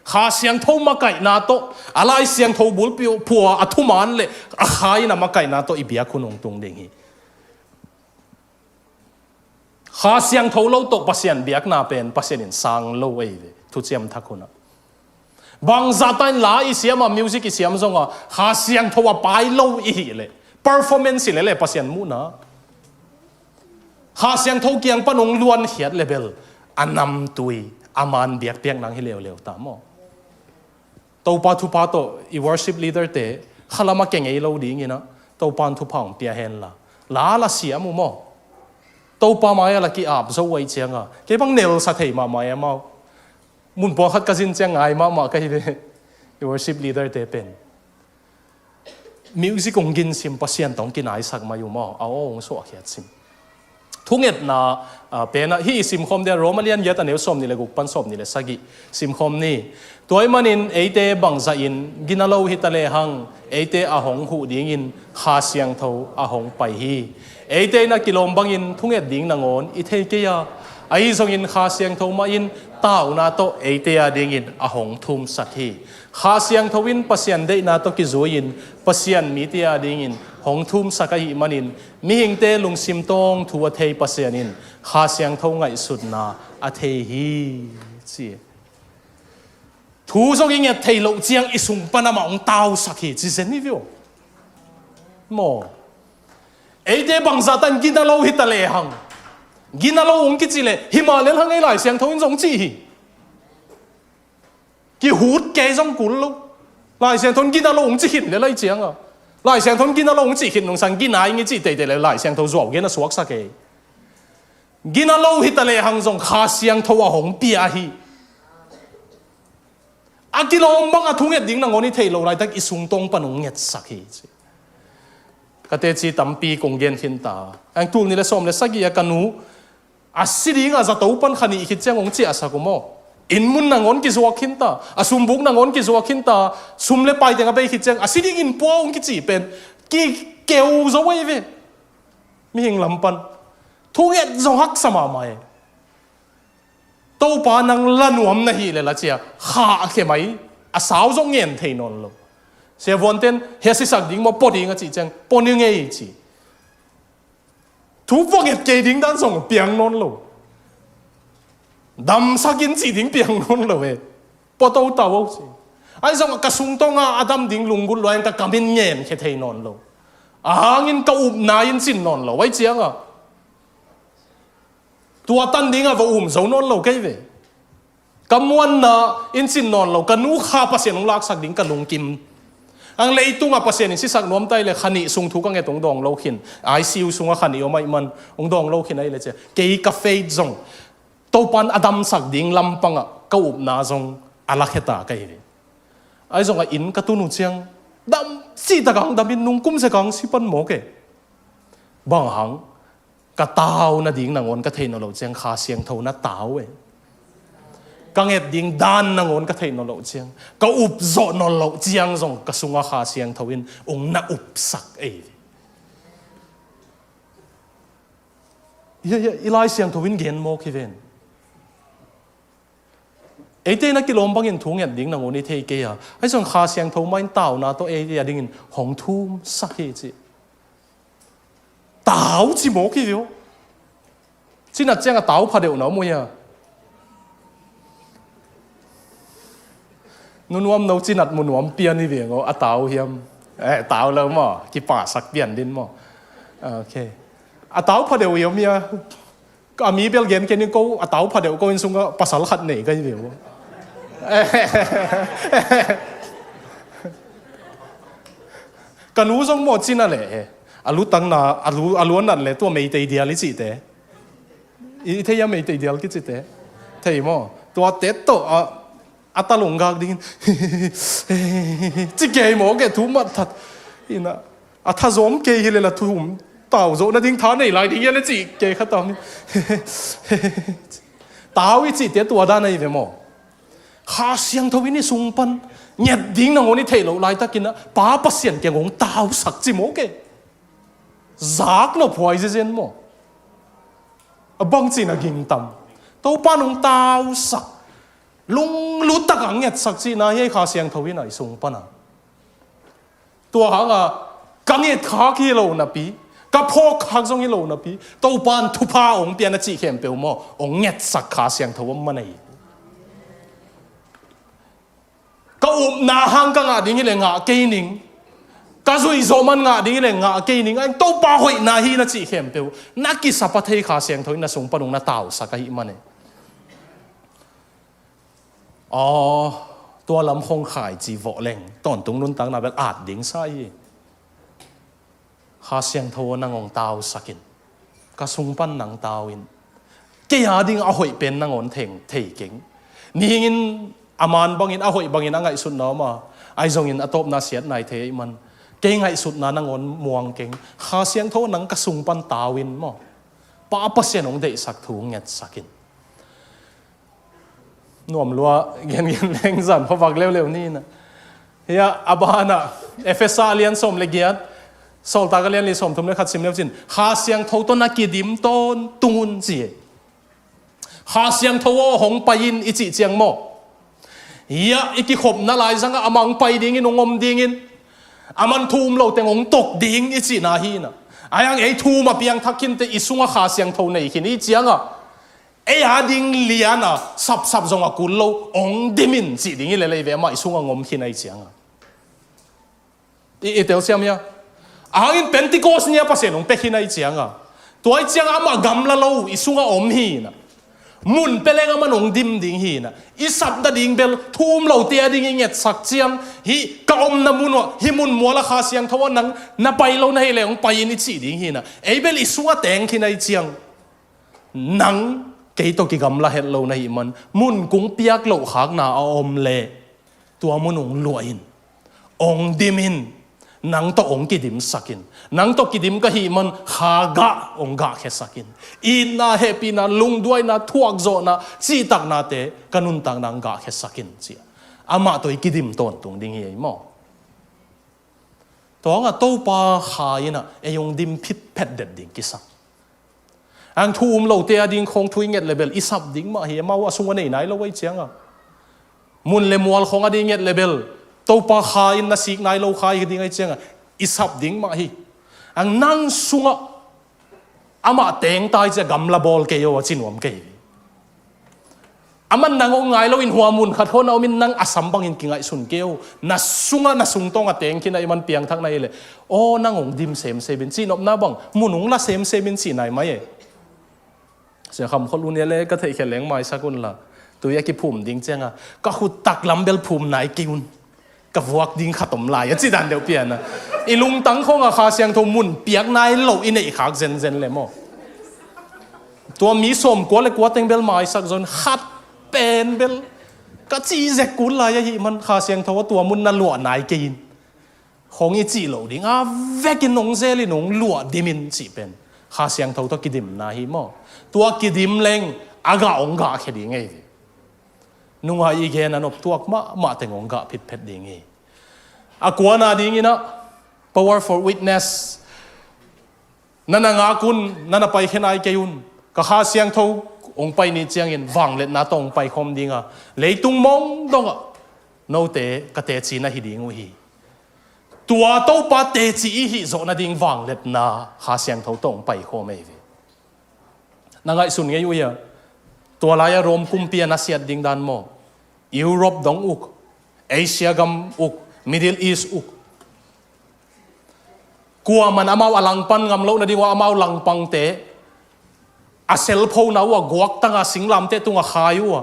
Kha Siangtho makaihna tawh, a Lai Siangtho bulpi phua a thuman le a kha in a makaihna tawh i biak hun hong tung ding hi. Kha Siangtho lo tawh Pasian biakna pen Pasian in sang lo ei ve, thuciam thak hun ah. Bangzah ta in la i siam a, music i siam zong a, Kha Siangtho a pai lo i hih leh, performance i leh leh Pasian muhna, Kha Siangtho kiang pan hong luankhiat leh bel a namtui, a man biakpiak nang hi leuleu ta maw. Topa thupha tawh i worship leader te khalam a kengei lo dingin a, Topa in thupha hong pia hen la, la la siam uh maw. Topa mai a la ki-ap zo uh ahih ciang a, kei bang nelsa thei mahmah e amau. Mun pawlkhat ka zin ciang ngai mahmah ka hi ve. I worship leader te pen music hong ginsim, Pasian tawh hong kinaisak mai uh maw, a aw hong suahkhiat sim. Thungetna, ah, pen ah hih i simkhawm dia, Roma lian giat a neu sawm nih le guk pan sawm nih le sagih simkhawm ni. Tua ahih manin eite bangzah in gina lo hi ta lehang, eite a hong huh dingin Kha Siangtho a hong pai hi. Eite in a kilawm bangin thunget ding nangawn i thei kei a, ahi zongin Kha Siangtho mah in tauna tawh eite a dingin a hong thumsak hi. Kha Siangtho in Pasian deihna tawh kizui-in Pasian mite a dingin hong thumsak ahih manin, mihingte lungsim tawng thu a thei Pasian in Kha Siangtho ngaihsutna a thei hi, ci. Thu zong i nget thei loh ciang i sung pan amah hong tausak hi, ci zen hi vio. Maw. Eite bangzah ta in gina lo hi ta lehang, gina lo hong kici leh, hi mah lel hang ei, Lai Siangtho in zong ci hi. Kihut kei zong kul lo. Lai Siangtho in gina lo hong ci khin lel ahih ciang a, Lai Siangtho in gina lo hong ci khin nungsang gina ing i cih teitei leh Lai Siangtho zuau gen a suaksak ei. Gina lo hi ta lehang zong Kha Siangtho a hong pia hi. A kilawm bang a thunget ding nangawn i theih loh laitak i sungtawng pan hong ngetsak hi, ci. Ka teci tampi kong gen khin ta. Ang tul nih le sawm le sagih a ka nu a si ding a zato pan kha nih khit ciang hong ciahsak uh maw. Inn mun nangawn kizuak khinta, a sumbuk nangawn kizuak khinta, sum le pai teng a bei khit ciang a si dingin pua hong kici pen kikeu zo ahi ve. Mihing lam pan thu nget zong haksa mahmah e. Topa nang la nuam na hih le la cia khah khe mai, a sau zong ngen thei nawn lo. Sia vuanten hia sisak ding maw, pua ding a cih ciang pua ni ngei ci. Thu pua nget kei ding dan zong piang nawn lo. Damsak in cih ding piang nawn lo e. Pua to tau o ci. Ahi zong ka sung tonga a dam ding lunggulh luai in ka kam in ngen khe thei nawn lo. A hangin ka upna in cin nawn lo ahi cianga tua tan dinga va um zo nawn lo kei ve. Ka muanna in cin nawn lo, ka nu kha Pasian hong laksak ding ka lungkim. Ang leitunga Pasian in sisak nuam ta i le kha nih sung thu ka nget hong dawng lo khin. I C U sunga kha nih om ahih man hong dawng lo khin ahi le cia. Kei ka faith zong Topan a damsak ding lampangah ka upna zong a lakheta ka hi ve. Ahi zongah inn ka tun uh ciang dam cihtakah hong damin nungkum zekah hong si pan mawk e. Bang hang ka tau nading nangawn ka theih nawn loh ciang Kha Siangtho na tau e. Ka nget ding dan nangawn ka theih nawn loh ciang, ka up zawh nawn loh ciang zong ka sunga Kha Siangtho in ung na upsak ei. Hia, hia, i Lai Siangtho in gen mawk hi ven. Eite na kilawm bangin thu nget ding nangawn i thei kei a, ahi zong Kha Siangtho mah in tauna tawh eite a dingin hong thumsak hi ci. Tau ci mawk hi vio. Cinat ciang a tau pha deuh na om uh hia? Nunuam no cinat mu nuam pian hi veng aw, a tau hiam? Eh, tau lo maw, kipasak pian din maw? Ok. A tau pha deuh hi om hia? A mi bel gen ken in ko a tau pha deuh ko inn sungah pasal khat nei ka hi veu. Ka nu zong maw cina leh he. A lu tangna, a lu, a lu a nat leh tua Meitei dial i cihte. I, i thei a Meitei dial kicihte. Thei maw? Tua te tawh a, a talung gak dingin ci kei maw ke thu mat that. Ina, a thazawm kei hi le la thu um tau zawh nading tha nei lai ding hia le cih kei kha tam hi. Tau i cihte tua dan ahi ve maw? Kha Siangtho in i sung pan nget ding nangawn i theih loh laitakin a Pa Pasian kiang hong tausak ci maw ke? Zak lo phuai zezen maw? A bang cihna ging tam. Topa nong tausak, lunglut takah ngetsak cihna hi ei Kha Siangtho in a i sung pana. Tua hanga ka nget khak hi lo napi, ka phawk khak zong hi lo napi, Topa in thupha ong pian a cih khempeuh maw, ong ngetsak Kha Siangtho om man ei. Ka upna hang ka ngah ding hi le ngah kei ning. Ka zuih zawh man ngah ding hi le ngah kei ning. Ain Topa hoihna hi na cih khempeuh na kisapa thei Kha Siangtho in na sung pan ung na tausak ahih man e. Aw, tua lam khong khai ci vawh leng tawntung nuntakna bel at ding sa hi. Kha Siangtho aw nang ong tausak in. Ka sung pan nang tau in. Kei a ding a hoih pen nang on theng thei keng. Mihing in a man bangin a hoih bangin a ngaihsutna om a, ahi zongin a tawpna siat nai thei ahih man. Kei ngaihsutna nang on muang keng. Kha Siangtho nang ka sung pan tau in maw. Pa Pasian ong deihsak thu ngetsak in. Nuam lua, gen gen leng zan phavak leuleu ni na. Hia, a banah, Efesa a lian sawm le giat, Sawltak a lian li sawm thum le khat sim leu cin, Kha Siangtho tawh na kidim tawntung un ci. Kha Siangtho aw hong pai in i cih ciang maw? Hia, i kikhopna lai zangah amah hong pai dingin, hong om dingin, aman thu um lo teng hong tok ding i cihna hi na. Ai ang ei thu um a piangthak khinte i sungah Kha Siangtho nei khin i ciangah. Ei a ding liana sapsap zong a kul lo, ong dimin cih ding i lelei ve amah i sungah ngom khin ahi cianga. I, i telsiam hia? A hangin Pentecost nia Pasian ong pia khin ahi cianga. Tua ahi cianga amah gamla lo, i sungah om hina. Mun peleng aman ong dim ding hina. I sapna ding bel, thu um lote a ding i ngetsak ciang, hi ka omna mun uh, hi mun muala Kha Siangtho a nang, na pai lo na hi le ong pai in i cih ding hina. Ei bel i sungah teng khin ahi ciang. Nang kei tawh kigamla het lo na hih man, mun kung piak loh khakna a om le, tua mun ung luah in, ong dim in, Nang tawh hong kidimsak in. Nang tawh kidim ka hih man kha gah hong gahkhiasak in. Itna, hehpihna, lungduaina, thuakzawhna, cihtaknate ka nuntakna hong gahkhiasak in, ci-a amah tawh i kidim tawntung ding hi ei maw? Tua hangah Topa Kha in ah ei hong dim phitphet det ding kisam. Ang thu um lote a ding khawng thu i nget le bel i sap ding mah hi, amau a sung a nei nai lo ahih ciangah. Mun le mual khawng a ding nget le bel Topa Kha in na sik nai lo kha hi ding ahih ciangah i sap ding mah hi. Ang nang sungah amah teng tai ciah gamla bawl kei aw, a ci nuam kei. Aman nang hong ngai loin hua mun khat khawng na om in, nang a sam bangin kingaihsun kei aw. Na sungah, na sungtawng a teng khin a i man piangthak na hi leh, aw, nang hong dim semsem in, cihnopna bang mun hong la semsem in cih nai mai e. Sia Kham Khol un, ia le ka theihkhial leng maisak unla, tui a kiphum ding ciangah ka khut taklam bel phum nai kei un. Ka vuak ding khat om lai a ci dan deuh pian a, i lungtang khawngah Kha Siangtho mun piak nai lo i neih khak zenzen le maw? Tua mi sawmkua le kua teng bel maisak zong khat pen bel ka cih zek kul lai ahih man Kha Siangtho a tua mun na luah nai kei in. Khawng i cih loh ding a vekin hong zel in hong luah dim in cih pen Kha Siangtho tawh kidimna hi maw? Tua kidim leng a gah hong gahkhia ding ei ve. Nunga i gen a noptuak mahmah teng hong gah phitphet ding hi. A kuana dingin ah, power for witness. Na na ngak un, na na paikhia nai kei un. Ka Kha Siangtho hong pai ni ciangin vangliatna tawh hong paikhawm ding a, leitung mawng dongah note ka teci na hi ding uh hi. Tua Topa teci i hih zawh nading vangliatna Kha Siangtho tawh hong paikhawm ei ve. Na ngaihsun ngei uh hia? Tua lai-a Rome kumpi a na siat ding dan maw? Europe dong uk, Asia gam uk, Middle East uk. Kuaman amau a langpan ngam loh nading uh a amau langpangte a selphona uh a guaktanga singlamteh tungah khai uh a,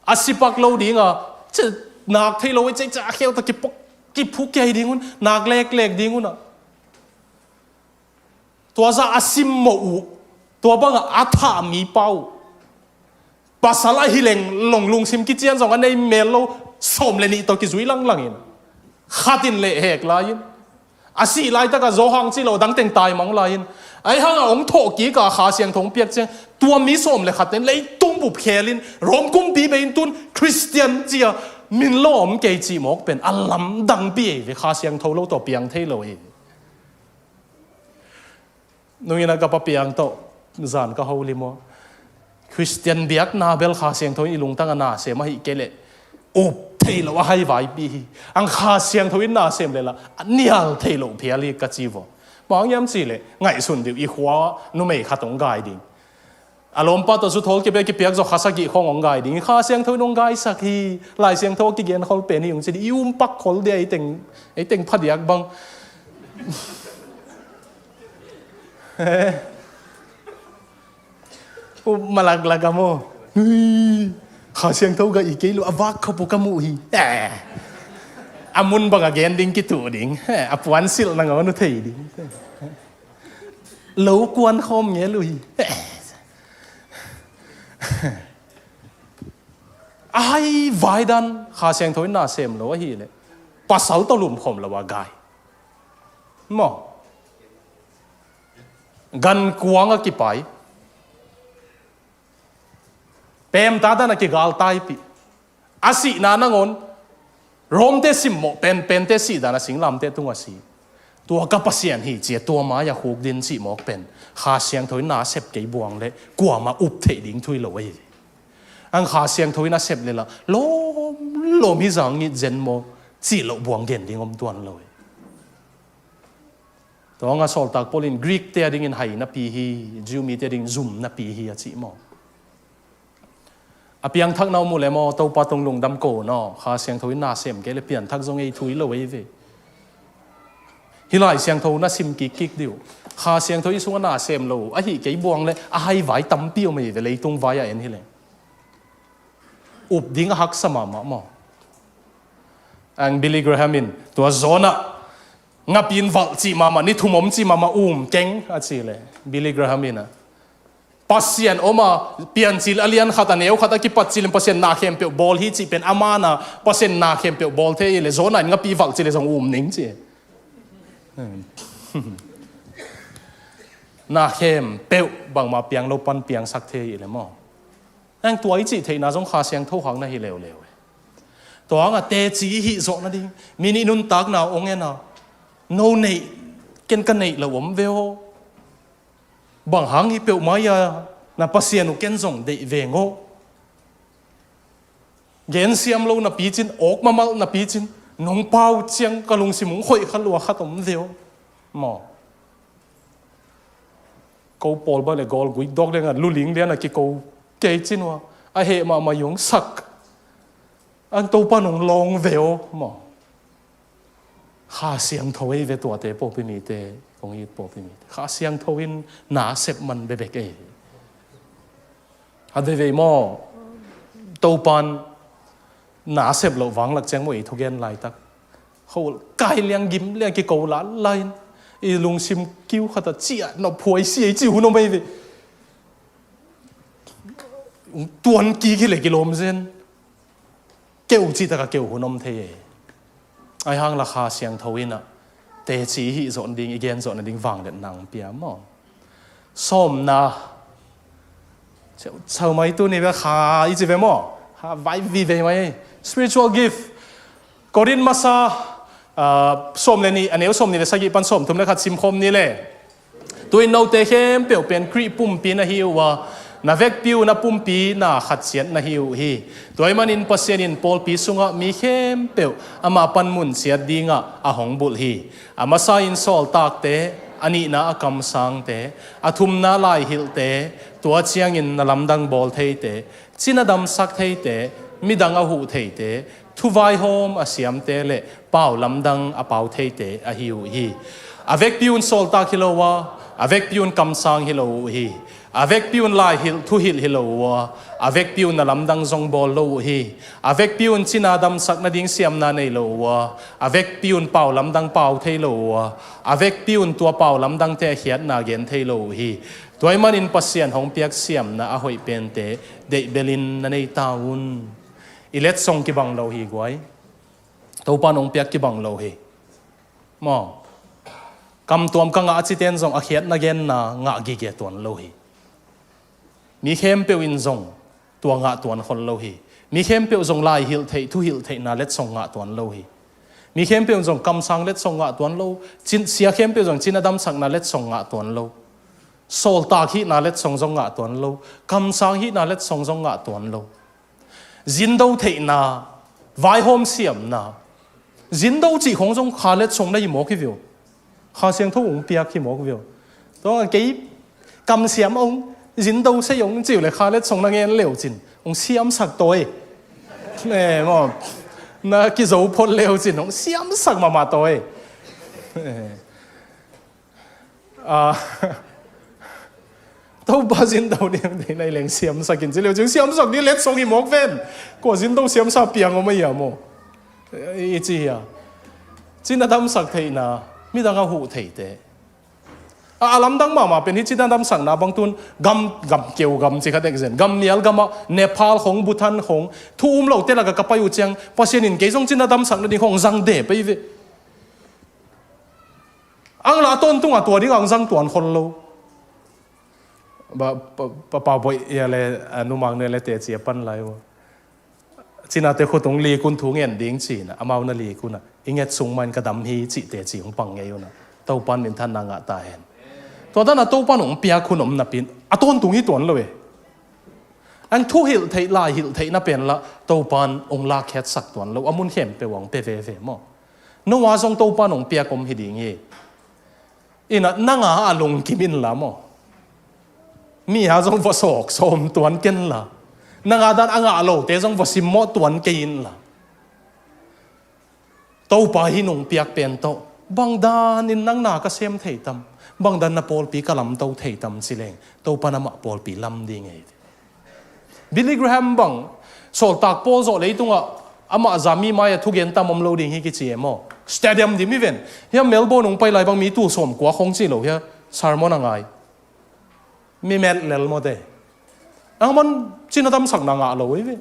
a sipak lo dinga, ci, nak thei lo i cei ca a kheu ta kipuk, kipuk kiai ding un, nak leklek ding un a. Tua zah a simmoh uh, tua bangah a thah mipa uh, pasal ahi leng long lungsim kician zong a nei mel lo, sawm le nih tawh kizui langlangin, khatin leh hek lai-in, a sih laitakah Johan cih lo dangteng taimang lai-in, ahi hangah hong thawhkik a Kha Siangtho hong piak ciang, tua mi sawm le khat ten leitung bup khelin Rome kumpi bei-in tun Khristian cia min lawm kei cih mawk pen a lamdangpi ei ve, Kha Siangtho lo tawh piang thei lo ei ve. Nungin a ka pa Piang tawh zan ka holim aw. Khristian biakna bel Kha Siangtho in i lungtang a nasem ahih kei leh up thei lo a haivaipi hi. Ang Kha Siangtho in nasem lehla a nial thei lo phial hi ka ci vaw. Bang hiam cih leh ngaihsun dih uh, i khua numei khat hong gai ding. A lawmpa tawh zu thawl kipia kipiak zawh kha sagih khawng hong gai ding. Kha Siangtho in hong gaisak hi. Lai Siangtho a kigen khol pen hi hong ci dih. I um pak khol dia ei teng, ei teng phadiak bang. Up malaklak a maw? Ui, Kha Siangtho gah i kei lo, a vak khop uh ka muh hi. Eh. A mun bang a gen ding kituh ding. Eh, a puan silh nangawn uh thei ding. Lo kuan khawm ngel uh hi. Eh. A haivai dan Kha Siangtho in nasem lo ahih leh pasal tawh lumkhawm lo a gai. Maw? Gankuang a kipai. Pemta dan a kigaltaipih. A sihna nangawn Rome-te simmawh penpente sih dan a singlamteh tungah si. Tua ka Pasian hi ci-a tua mai-ah khukdin cih mawk pen Kha Siangtho in na a sep kei buang leh kuamah up theih ding thu hi lo ahi. Ang Kha Siangtho in a sep lehla lawmlawm hi zang ngit zen maw cih loh buang gen ding om tuan lo hi. Tua hangah sawltak Paul in Greek-te a dingin hai napi hi, Jew mite a dingin zum napi hi a cih maw? A piangthak na om uh leh maw, Topa tung lungdam ko naw, Kha Siangtho in na sem kei leh pianthak zong ei thu hi lo ei ve. Hih Lai Siangtho na sim kikkik dih uh. Kha Siangtho i sungah na sem lo ahih kei buang leh a haivai tampi om ei ve, leitung vai-ah en hi leh. Up ding a haksa mahmah maw? Ang Billy Graham in tua John-ah ngapi in valh cih mahmah, ni thum om cih mahmah um keng a cih leh Billy Graham in a Pasian om a, Piancil a lian khat a neu khat a kipat cilin Pasian na khempeuh bawl hi cih pen a man a, Pasian na khempeuh bawl thei hi leh John-ah in ngapi valh cih leh zong um ning ci. Na khempeuh bangmah piang lo pan piangsak thei hi le maw? Hang tua i cih theihna zong Kha Siangtho hang na hi leuleu. Tua hang a teci i hih zawh nading, mi nih nuntakna hong en a, no neih, ken ka neih lo om ve aw. Bang hang hi peuhmah hi a, na Pasian uh ken zong deih veng aw. Gensiam lo napi cin, awk mamalh napi cin, nong pau ciang ka lungsim hong khoih kha lua khat om ve aw. Maw? Ko pawl ba le gawl guik dawk liang a, luling lian a kiko kei cin ua, a heh mahmah i hong sak. Ang Topa nong lawng ve aw, maw? Kha Siangtho ei ve tuate pawlpi mite, kong it pawlpi mite. Kha Siangtho in na sep man bekbek ei. A veivei maw, Topan na sep loh vanglak ciang maw ei thugen laitak. Ho kai liang gim liang kiko lala in. I lungsim kiu khat a ciah nop phuai si ei ci hun om ei ve. Tuan kik hi le kilawm zen. Keu cih taka keu hun om thei e. Ai hang la Kha Siangtho in a teci i hih zawh nading, i gen zawh nading vangliatna hong pia maw? Sawmna. Sau mai tu ni ve kha i ci ve maw? Kha vai vive mai. Spiritual gift. Korin masa, ah, sawm le nih, a neu sawm nih le sagih pan sawm thum le khat simkhawm ni le. Tu-in note khempeuh pen Khrih pumpi na hi uh a, na vekpi un a pumpi na khat ciat na hi uh hi. Tua ahih manin Pasian in pawlpi sungah mi khempeuh amah panmun ciat dingah a hong bulh hi. A masa in sawltakte, a nihna a kamsangte, a thumna laihilhte, tua ciangin na lamdang bawl theite, cina damsak theite, midang a huh theite, thuvaihawm a siamte le pau lamdang a pau theite ahi uh hi. A vekpi un sawltak hi lo a, a vekpi un kamsang hi lo uh hi. A vekpi un laihilh thuhilh hi lo uh a, a vekpi un na lamdang zong bawl lo uh hi. A vekpi un cina damsak nading siamna nei lo uh a, a vekpi un pau lamdang pau thei lo uh a, a vekpi un tua pau lamdangte a khiatna gen thei lo uh hi. Tua ahih manin Pasian hong piak siamna a hoih pente deihbelin na nei ta un. I letsong kibang lo hi guai. Topa nong piak kibang lo hi. Maw? Kamtuam ka ngah a citen zong a khiatna genna ngah gige tuan lo hi. Mi khempeuh in zong tua ngah tuan khol lo hi. Mi khempeuh zong laihilh theih, thuhilh theihna letsong ngah tuan lo hi. Mi khempeuh zong kamsang letsong ngah tuan lo. Cin, sia khempeuh zong cina damsakna letsong ngah tuan lo. Sawltak hihna letsong zong ngah tuan lo. Kamsang hihna letsong zong ngah tuan lo. Zindo theihna, vaihawm siamna, zindo cih khong zong kha letsong na hi mawk hi veu. Kha Siangtho hong piak hi mawk veu. Tua kei kamsiam hong, zindo sei hong ciu le kha letsong na ngen leu cin hong siamsak tawi. Eh, maw, na kizo phot leu cin hong siamsak mahmah tawi. Eh. Ah, Topa zindo ding dei nai leng siamsak in ci leu cin siamsak ding letsong hi mawk ven. Kua zindo siamsa piang om a hia maw? I ci hia? Cina damsak theihna, midang a huh theite. A, a lamdang mahmah pen hi cina damsakna bang tun gam, gam keu gam ci kha dek zen. Gam mial gamah Nepal khong, Bhutan khong, thu um lote laka ka pai uh ciang Pasian in kei zong cina damsak nading khong zang de pei ve. Ang la a tawntung a tua ding ang zang tuan khol lo. Ba, pa, pa, pa boih ia le, a, numang ne le teci a pan lai uh. Cinate khut hong likun thu ngen ding cina, amau na likun a. I nget sung main ka dam hi cih teci hong pang ngei un a. Topan minthanna ngah ta hen. Tua dan a Topan hong piak hun om napin. A tawntung hi tuan lo e. Ang thuhilh theih, laihilh theih na pen la, Topan hong lakkhiatsak tuan lo. A mun khempeuh hong pe veve maw? Noah zong Topan hong piak om hi ding hi. Ina nanga a lungkim inla maw? Mi a zong va sawk sawm tuan kenla. Nanga dan a ngah lote zong va simmawh tuan kei inla. Topa hi nong piak pen tawh bang danin nang na ka sem thei tam, bang dan na pawlpi ka lamto thei tam ci leng Topa namah pawlpi lam ding ei. Billy Graham bang sawltak pawl zawh leitungah amah za mi mai-a thugen tam om lo ding hi kici e maw? Stadium dim i ven. Hiam Melbourne hong pai lai bang mi tul sawm kua khong ci lo hia sermon a ngai. Mi met lel mawte. Ang man cina damsakna ngah lo i ve.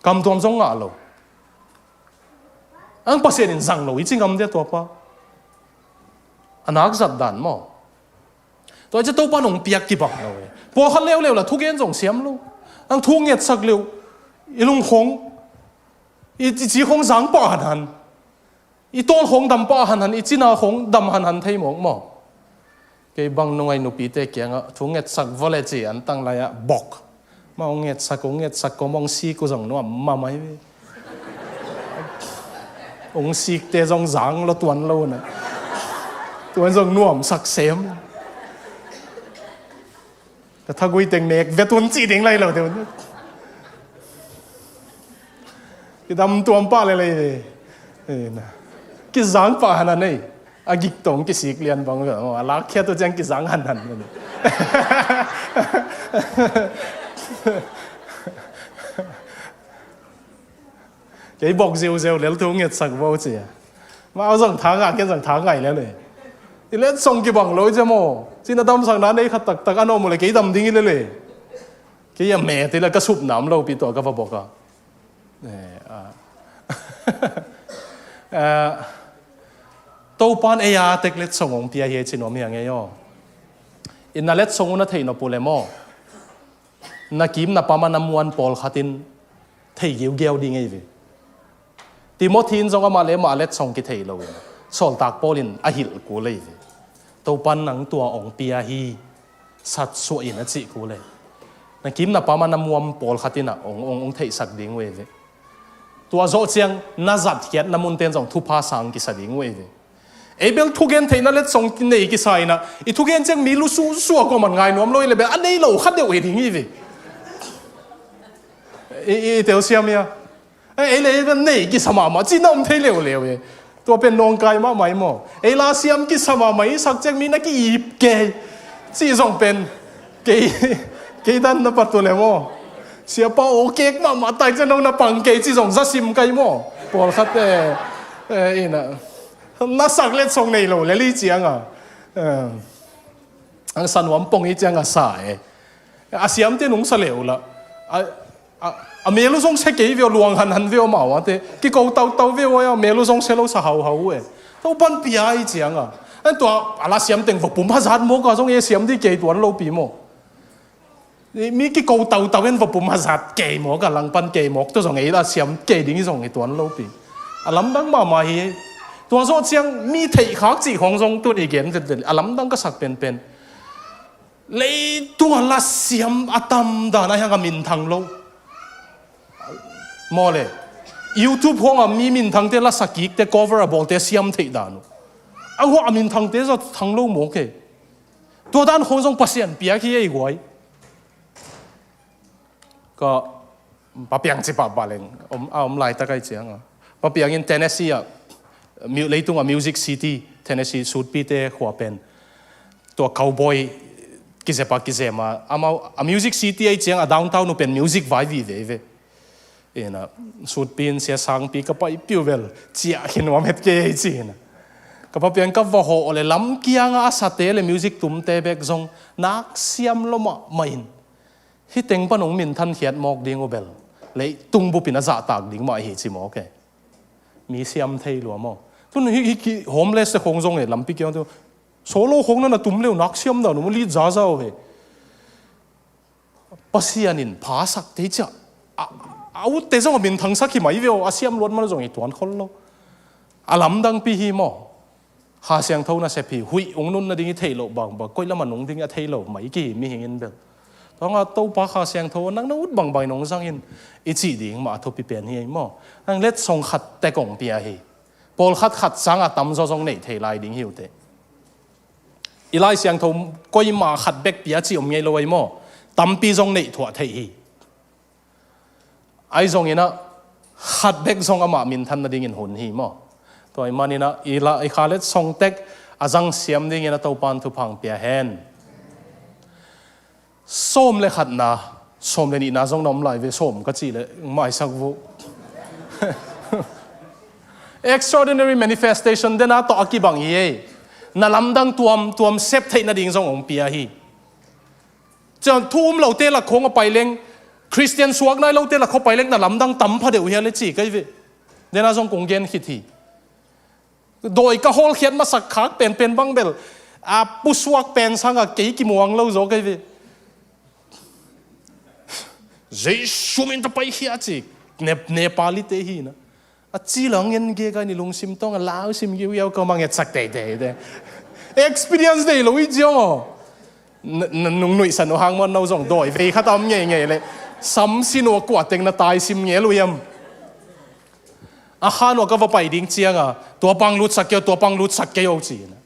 Kamtuam zong ngah lo. Ang Pasian in zang lo i ci ngam dia tua pa. A nak zat dan maw? Tua ciang Topa in hong piak kibang lo e. Pawlkhat leuleu la thugen zong siam lo. Nang thu ngetsak leu i lungkhong, i, i ci khong zang pah hanhan, i tawl khong dam pah hanhan, i cina khong dam hanhan thei mawk maw? Kei bang nungai nupite kiangah thu ngetsak vua le ci an tang lai-ah bok. Ma hong ngetsak, hong ngetsak ko mong sik uh zong nuam mahmah hi. Hong sikte zong zang lo tuan lo na. Tuan zong nuamsak sem. Ka thagui teng nek vet un ci ding lai lo te un. Kidam tuam pah lele. Eh, na. Kizang pah hanhan ei. A gik tong kisik lian bang ve. Oh, a lak khiat uh ciang kizang hanhan. Kei bok ziuziau lel thu ngetsak vo ci a. Ma au zong tha ngah, ken zong tha ngai lel e. I letsong kibang lo i ciam aw. Cina damsakna nei khat taktak a nuam uh le kei dam ding i lel e. Kei a me te la ka sup nam lo pi tua ka va bok a. Eh, ah. Ah, Topan ei a tek letsong hong pia hi e ci nuam hi a ngei aw. I na letsong uh na theih nop uh le maw? Na kim na pam a na muan pawlkhat in thei giugiau ding ei ve. Timothy in zong amah le amah a letsong kithei lo in Sawltak Paul in a hilh kul ei ve. Topan nang tua hong pia hi. Satsuah in a cih kul e. Na kim na pam a na muam pawlkhat in a hong, hong, hong theihsak ding uh ei ve. Tua zawh ciang na zatkhiat na munten zong thupha sang kisa ding uh ei ve. Ei bel thugen theihna letsong nei kisa in a, i thugen ciang mi lususuak kua man ngai nuam lo i le bel a nei lo kha deuh hi ding hi ve. I, i, i teu siam ia. Ei, ei le ei bel nei kisa mahmah cihna om thei leuleu e. Tua pen nawngkai mahmah i maw? Ei la siam kisa mahmah i sak ciang mi na ki-ip kei. Cih zong pen kei, kei dan na pat uh le maw? Siapa aw kek mahmah tai ciang no na pang kei cih zong za sim kai maw? Pawlkhat e, e, ina. Lasak letsong nei lo le li ciang a. E, ang sa nuam pong i ciang a sa e. A siamte nung sa leh uh lah. A, a, a mel uh zong sia kei ve aw, luang hanhan ve aw, mau a te. Kiko tautau ve aw, a mel uh zong sia lo sa hauhau uh e. Topan pia i ciang a. An tua a la siam teng va pum hazat mawk a zong e siam di kei tuan lo pi maw? Mi kiko tautau en va pum hazat kei mawk a langpan kei mawk tua zong e la siam kei ding i zong e tuan lo pi. A lamdang mahmah hi. Tua zawh ciang mi theih khak cih khong zong tun i gen vet vet a lamdang ka sak penpen. Leitung a la siam a tam dan a hiang a minthang lo. Maw le, YouTube huang a mi minthangte la sakikte cover a bawlte siam theih dan uh. A huah a minthangte zat thang lo mawk e. Tua dan khong zong Pasian piak hi ei guai. Ka Papiang ci pahpah leng om, a om laitak ai ciang a. Papiang in Tennessee ah, mu-, leitung a Music City, Tennessee, sutpite khua pen. Tua cowboy kizep a kizem a. Amau, a Music City ai ciang a downtown uh pen music vai vive ve. Ina, sutpi in sia sangpi ka pai piu vel, ciah khin nuam het kei ci ina. Ka papiang ka va hawh le lam kiang a sate le music tumte bek zong nak siam lo mahmah in. Hih teng pan hong minthan khiat mawk ding uh bel leitung bupin a zahtak ding mah hi ci mawk e. Mi siam thei lua maw? Tun hih, hih ki homeless te khong zong e lampi kiang tu. Solo khong na na tum leu nak siam dan uh maw lit zaza uh he. Pasian in phasak tei ciah. A, a utte zong a minthangsak hi mai ve aw, a siam luat man zong hi tuan khol lo. A lamdangpi hi maw? Kha Siangtho nasep hi, huih ung nun nading i theih loh bangbang, koih lam a nung ding a thei lo mai ki mihing in bel. Tua nga Topa Kha Siangtho nang na ut bangbang in hong zang in i cih ding mah a thupi pen hi ei maw? Nang letsong khat tek hong pia hi. Pawlkhat khat sang a tamzaw zong neih thei lai ding hi uh teh. I Lai Siangtho koima khat bek pia cih om ngei lo ei maw? Tampi zong neih thuah theih hi. Ai zong inah khat bek zong amah minthan nadingin hun hi maw? Tua i man inah i la, i kha letsong tek a zang siam dingin a Topan thupha hong pia hen. Sawm le khatna, sawm le nihna zong na om lai ve, sawm ka cih le maisak vuh. Extraordinary manifestation dena tawh a kibang hi ei. Na lamdang tuamtuam sep theih nading zong hong pia hi. Cian thu um lote lak khong a pai leng, Khristian suak nai lote lak khong a pai leng na lamdang tam pha deuh hia le ci kai ve. Dena zong kong gen khit hi. Dawi ka hawlkhiat masak khak penpen bang bel a pusuak pen sangah kei kimuang lo zaw kei ve. Jesu min ta paikhia ci. Nepali te hi na. A ci lo ngen ge ka ni lungsim tawng a lau sim giugiau ka mangetsak teitei te. Experience nei lo i ziong aw. Nung nuihsan uh hang maw, no zong dawi vei khat a om ngeingei le sam sin uh a kua teng na tai sim ngel uh hiam? A khan uh a ka va pai ding cianga tua pang lutsak kei o, tua pang lutsak kei o ci na.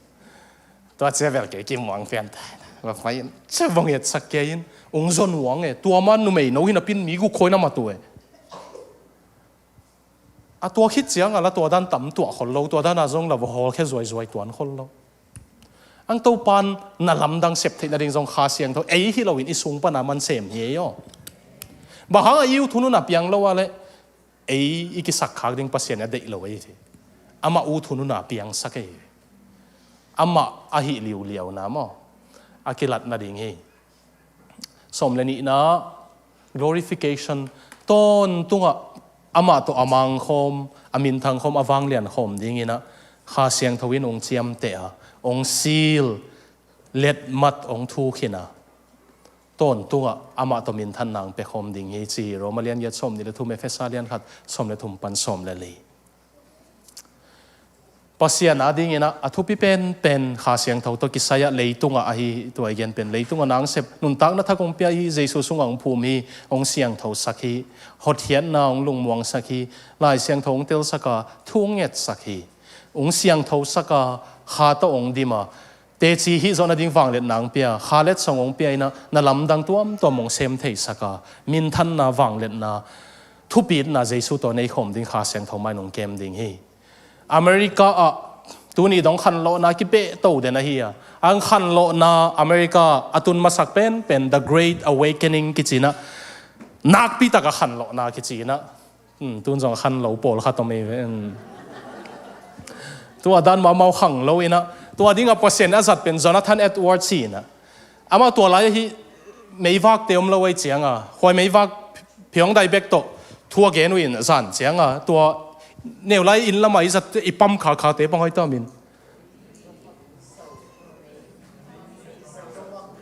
Tua cia vel kei kimuang pian ta. Va pai in cia vong etsak kei in ung zon uang e, tua man numei no hi na pin mi guk khoi na matu e. A tua khit cianga la tua dan tam tuah khol lo, tua dan a zong la va hawlkhia zuaizuai tuan khol lo. Ang Topan na lamdang sep theih nading zong Kha Siangtho ei hi loin i sung pana man sem hi ei aw. Bang hang a i u thunun a piang lo a le ei i kisak khak ding Pasian a deih lo ei hi. Amah u thunun a piangsak ei hi. Amah a hih liuliau na maw a kilat nading hi. Sawm le nihna, glorification, tawntungah amah tawh a mangkhawm, a minthangkhawm, a vangliankhawm dinginah Kha Siangtho in hong ciamteh a, hong sil, letmat hong thukhin a, tawntungah amah tawh minthanna hong pekhawm ding hi ci hi. Roma lian giat sawm nih le thum, Efesa lian khat sawm le thum pan sawm le li. Pasian a dinginah a thupi penpen Kha Siangtho tawh kisai ah leitungah ahi tua i gen pen, leitungah na hong sep, nuntakna thak hong pia hi, Jesu sungah hong phum hi, hong siangthosak hi, hotkhiatna hong lungmuangsak hi, Lai Siangtho hong telsak a, thu hong ngetsak hi, hong siangthosak a, Kha tawh hong dim a, teci hih zawh nading vangliatna hong pia, Kha letsong hong pia inah na lamdang tuamtuam hong sem theisak a, minthanna vangliatna, thupitna Jesu tawh nei khawm ding Kha Siangtho mai nong kem ding hi. America ah tuni dong khanlawhna kipehto den ahi a, ang khanlawhna America a tun masak penpen The Great Awakening kicinah, nakpi taka khanlawhna kicinah, hmm, tun zong khanlo pawlkhat om ei ve. Hmm. Tua dan mahmah khang lo inah tua dingah Pasian a zat pen Jonathan Edwards hi inah, amah tua lai ahi meivakte om lo ei cianga, huai meivak phiawngdai bek tawh thu a gen uh in zan cianga, tua neulai inn lamah i zat i pam khakhate pang hoi tamin.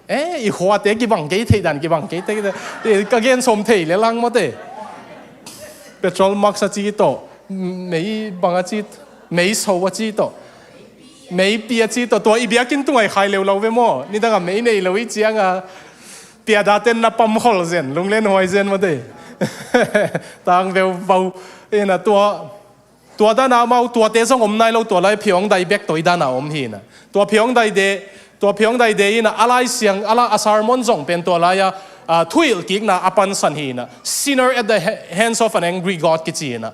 Eh, i khuate kibang kei theih dan kibang kei te, ka gen sawm thei le lang mawte. Petrol max a ci tawh, mei bang a ci, mei so a ci tawh, meipi a ci tawh, tua i biakinn tungah i khai leu lo ve maw? Nidangah mei nei lo i cianga piadaten na pamkhol zen, lunglen huai zen mawte. Tang veu vau ina tua, tua dana mau tuate zong om nai lo, tua lai phiawngdai bek toi dana om hina. Tua phiawngdai de, tua phiawngdai de ina a Lai Siang, a la a sermon zong pen tua lai a, a, thuhilh kikna a pansan hina. Sinner at the ha-, hands of an angry God kici hina.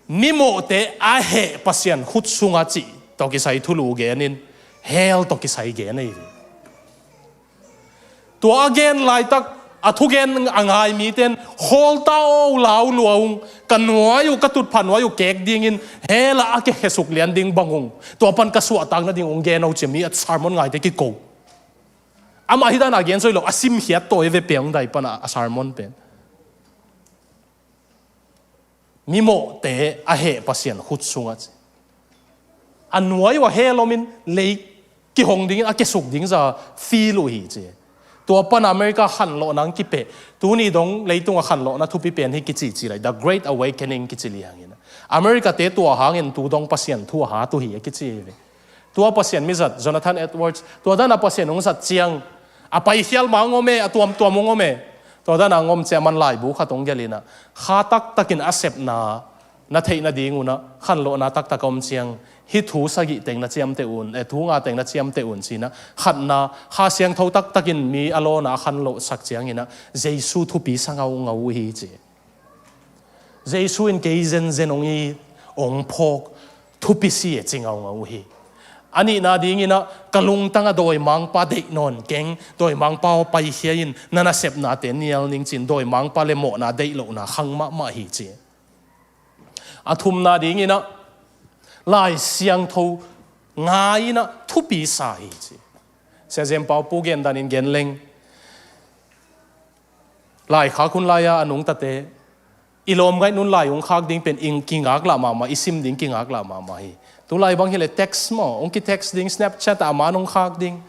Mimawhte a heh Pasian khut sunga cih tawh kisai thulu genin hell tawh kisai gen ahi. Tua a gen laitak a thugen a ngai miten khawlta aw, lau lua ung, ka nuai uh, ka tutphah nuai uh kek dingin hell ah a kikhesuk lian ding bang ung, tua pan ka suahtak nading ung gen aw ci mi a sermon ngaite kiko. Amah hih dana gen soi lo, a simkhiat tawi ve piangdai pana a sermon pen. Mimawhte a heh Pasian khut sunga ci. A nuai uh a heh lomin lei kihong dingin a kesuk ding za feel uh hi ci. Tua pan America khanlawhna ang kipeh. Tuni dong leitunga khanlawhna thupi pen hi kici ci lai. The Great Awakening kici liangin. America te tua hangin tu dong Pasian thu a hat uh hi a kici hi ve. Tua Pasian mizat, Jonathan Edwards, tua dana Pasian hong zat ciang, a paikhial ma hong om e, a tuamtuam hong om e. Tua dana hong om ciang man laibu khat hong gelina, kha taktakin a sepna na theih nading una, khanlawhna taktak a om ciang, hih thu sagih teng na ciamteh un, eh, thu nga teng na ciamteh un cina, khatna, Kha Siangtho taktakin mi a lawna a khanlawhsak ciangina, Jesu thupi sa ngaungau uh hi ci. Jesu in kei zenzen hong it, hong phawk, thupi si e ci ngaungau uh hi. A nihna dingina, ka lungtanga dawimangpa deih nawn keng, dawimangpa aw paikhia in, na nasepnate nial ning cin, dawimangpa le mawhna deih lohna khang mahmah hi ci. A thumna dingina, Lai Siangtho ngaina thupi sa hi ci. Sia Zem Pau Pu gen danin gen leng, Laikhak hun lai-a a nungtate, I lawm ngaih nun lai hong khak ding pen i kingaklah mahmah, i sim ding kingaklah mahmah hi. Tulai bang hileh text maw, hong ki-text ding, Snapchat ah a man hong khak ding.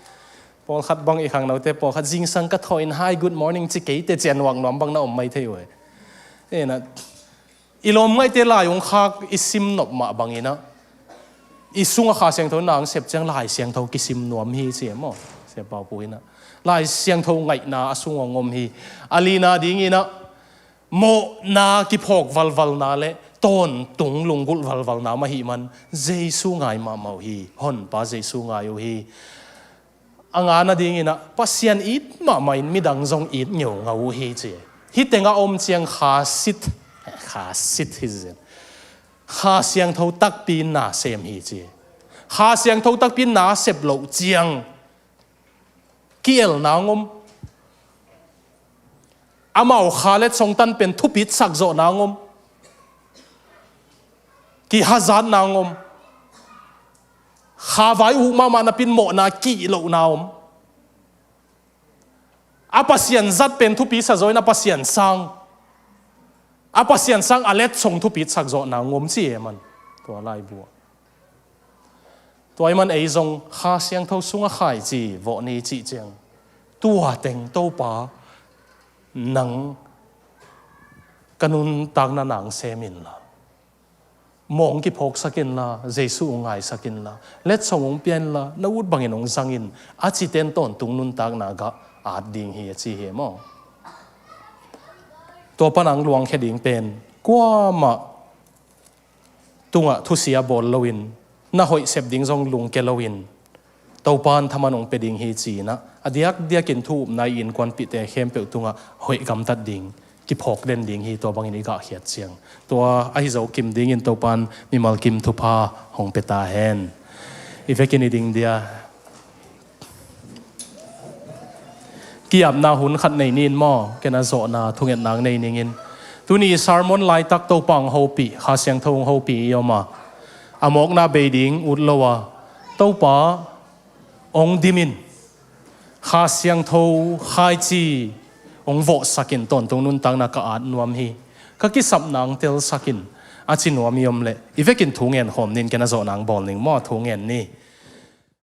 Pawlkhat bang i khangnote, pawlkhat zingsang ka thaw in, "Hi, good morning," ci kei teh ciang nuak nuam bang na om mai thei uh hi. Ena, i lawm ngaihte lai hong khak i sim nop mah bangin ah, i sungah Kha Siangtho na hong sep ciang Lai Siangtho kisim nuam hi ci e maw. Sia Pau Pu in ah, Lai Siangtho ngaihna a sung hong om hi. A lina dingin ah, mawhna kiphawk valvalna le tawntung lunggulh valvalna mah ahih man, Jesu ngai mahmah uh hi. Honpa Jesu ngai uh hi. A ngana dingin ah, Pasian it mahmah in midang zong it ngeungau uh hi ci. Hih tengah om ciang Kha sit, Kha sit hi zin. Kha Siangtho takpi in na sem hi ci. Kha Siangtho takpi in na sep loh ciang ki-elna hong om. Amau Kha letsong tan pen thupitsak zawhna hong om. Kihazatna hong om. Kha vai uh mahmah napi in mawhna kih lohna om. A Pasian zat pen thupi sa zaw in a Pasian sang, a Pasian sang a letsong thupitsak zawhna hong om ci e man. Tua laibu ah, tua ahih man ei zong Kha Siangtho sungah khaici vawh ni cih ciang, tua teng Topa, nang ka nuntakna na hong sem inla, mawh hong kiphawksak inla, Jesu hong ngaisak inla, letsong hong pia inla, na ut bangin hong zang in, a cite in tawntung nuntakna gah at ding hi a ci hi maw. Tua pan a hong luangkhia ding pen, kuamah tungah thusia bawl loin, na hoih sep ding zong lungke loin, Topa in thaman hong pia ding hi ci-in ah, a diakdiakin thu upna i innkuanpihte khempeuh tungah hoih gamtat ding, kiphawk den ding hi, tua bangin i gahkhiat ciang. Tua ahi zo kim dingin Topa in mimal kim thupha hong pia ta hen. I vekin i ding dia. Ki-apna hun khat nei ni in maw, ken a zawhna thungetna hong nei ning in. Tuni i sermon laitak Topa hong hopih, Kha Siangtho hong hopih i om a, a mawkna bei ding ut lo a, Topa hong dim in, Kha Siangtho khaici hong vawhsak in, tawntung nuntakna ka at nuam hi, ka kisapna hong telsak in, a ci nuam i om leh, i vekin thu ngen khawm ni in, ken a zawhna hong bawl ning maw, thu ngen ni.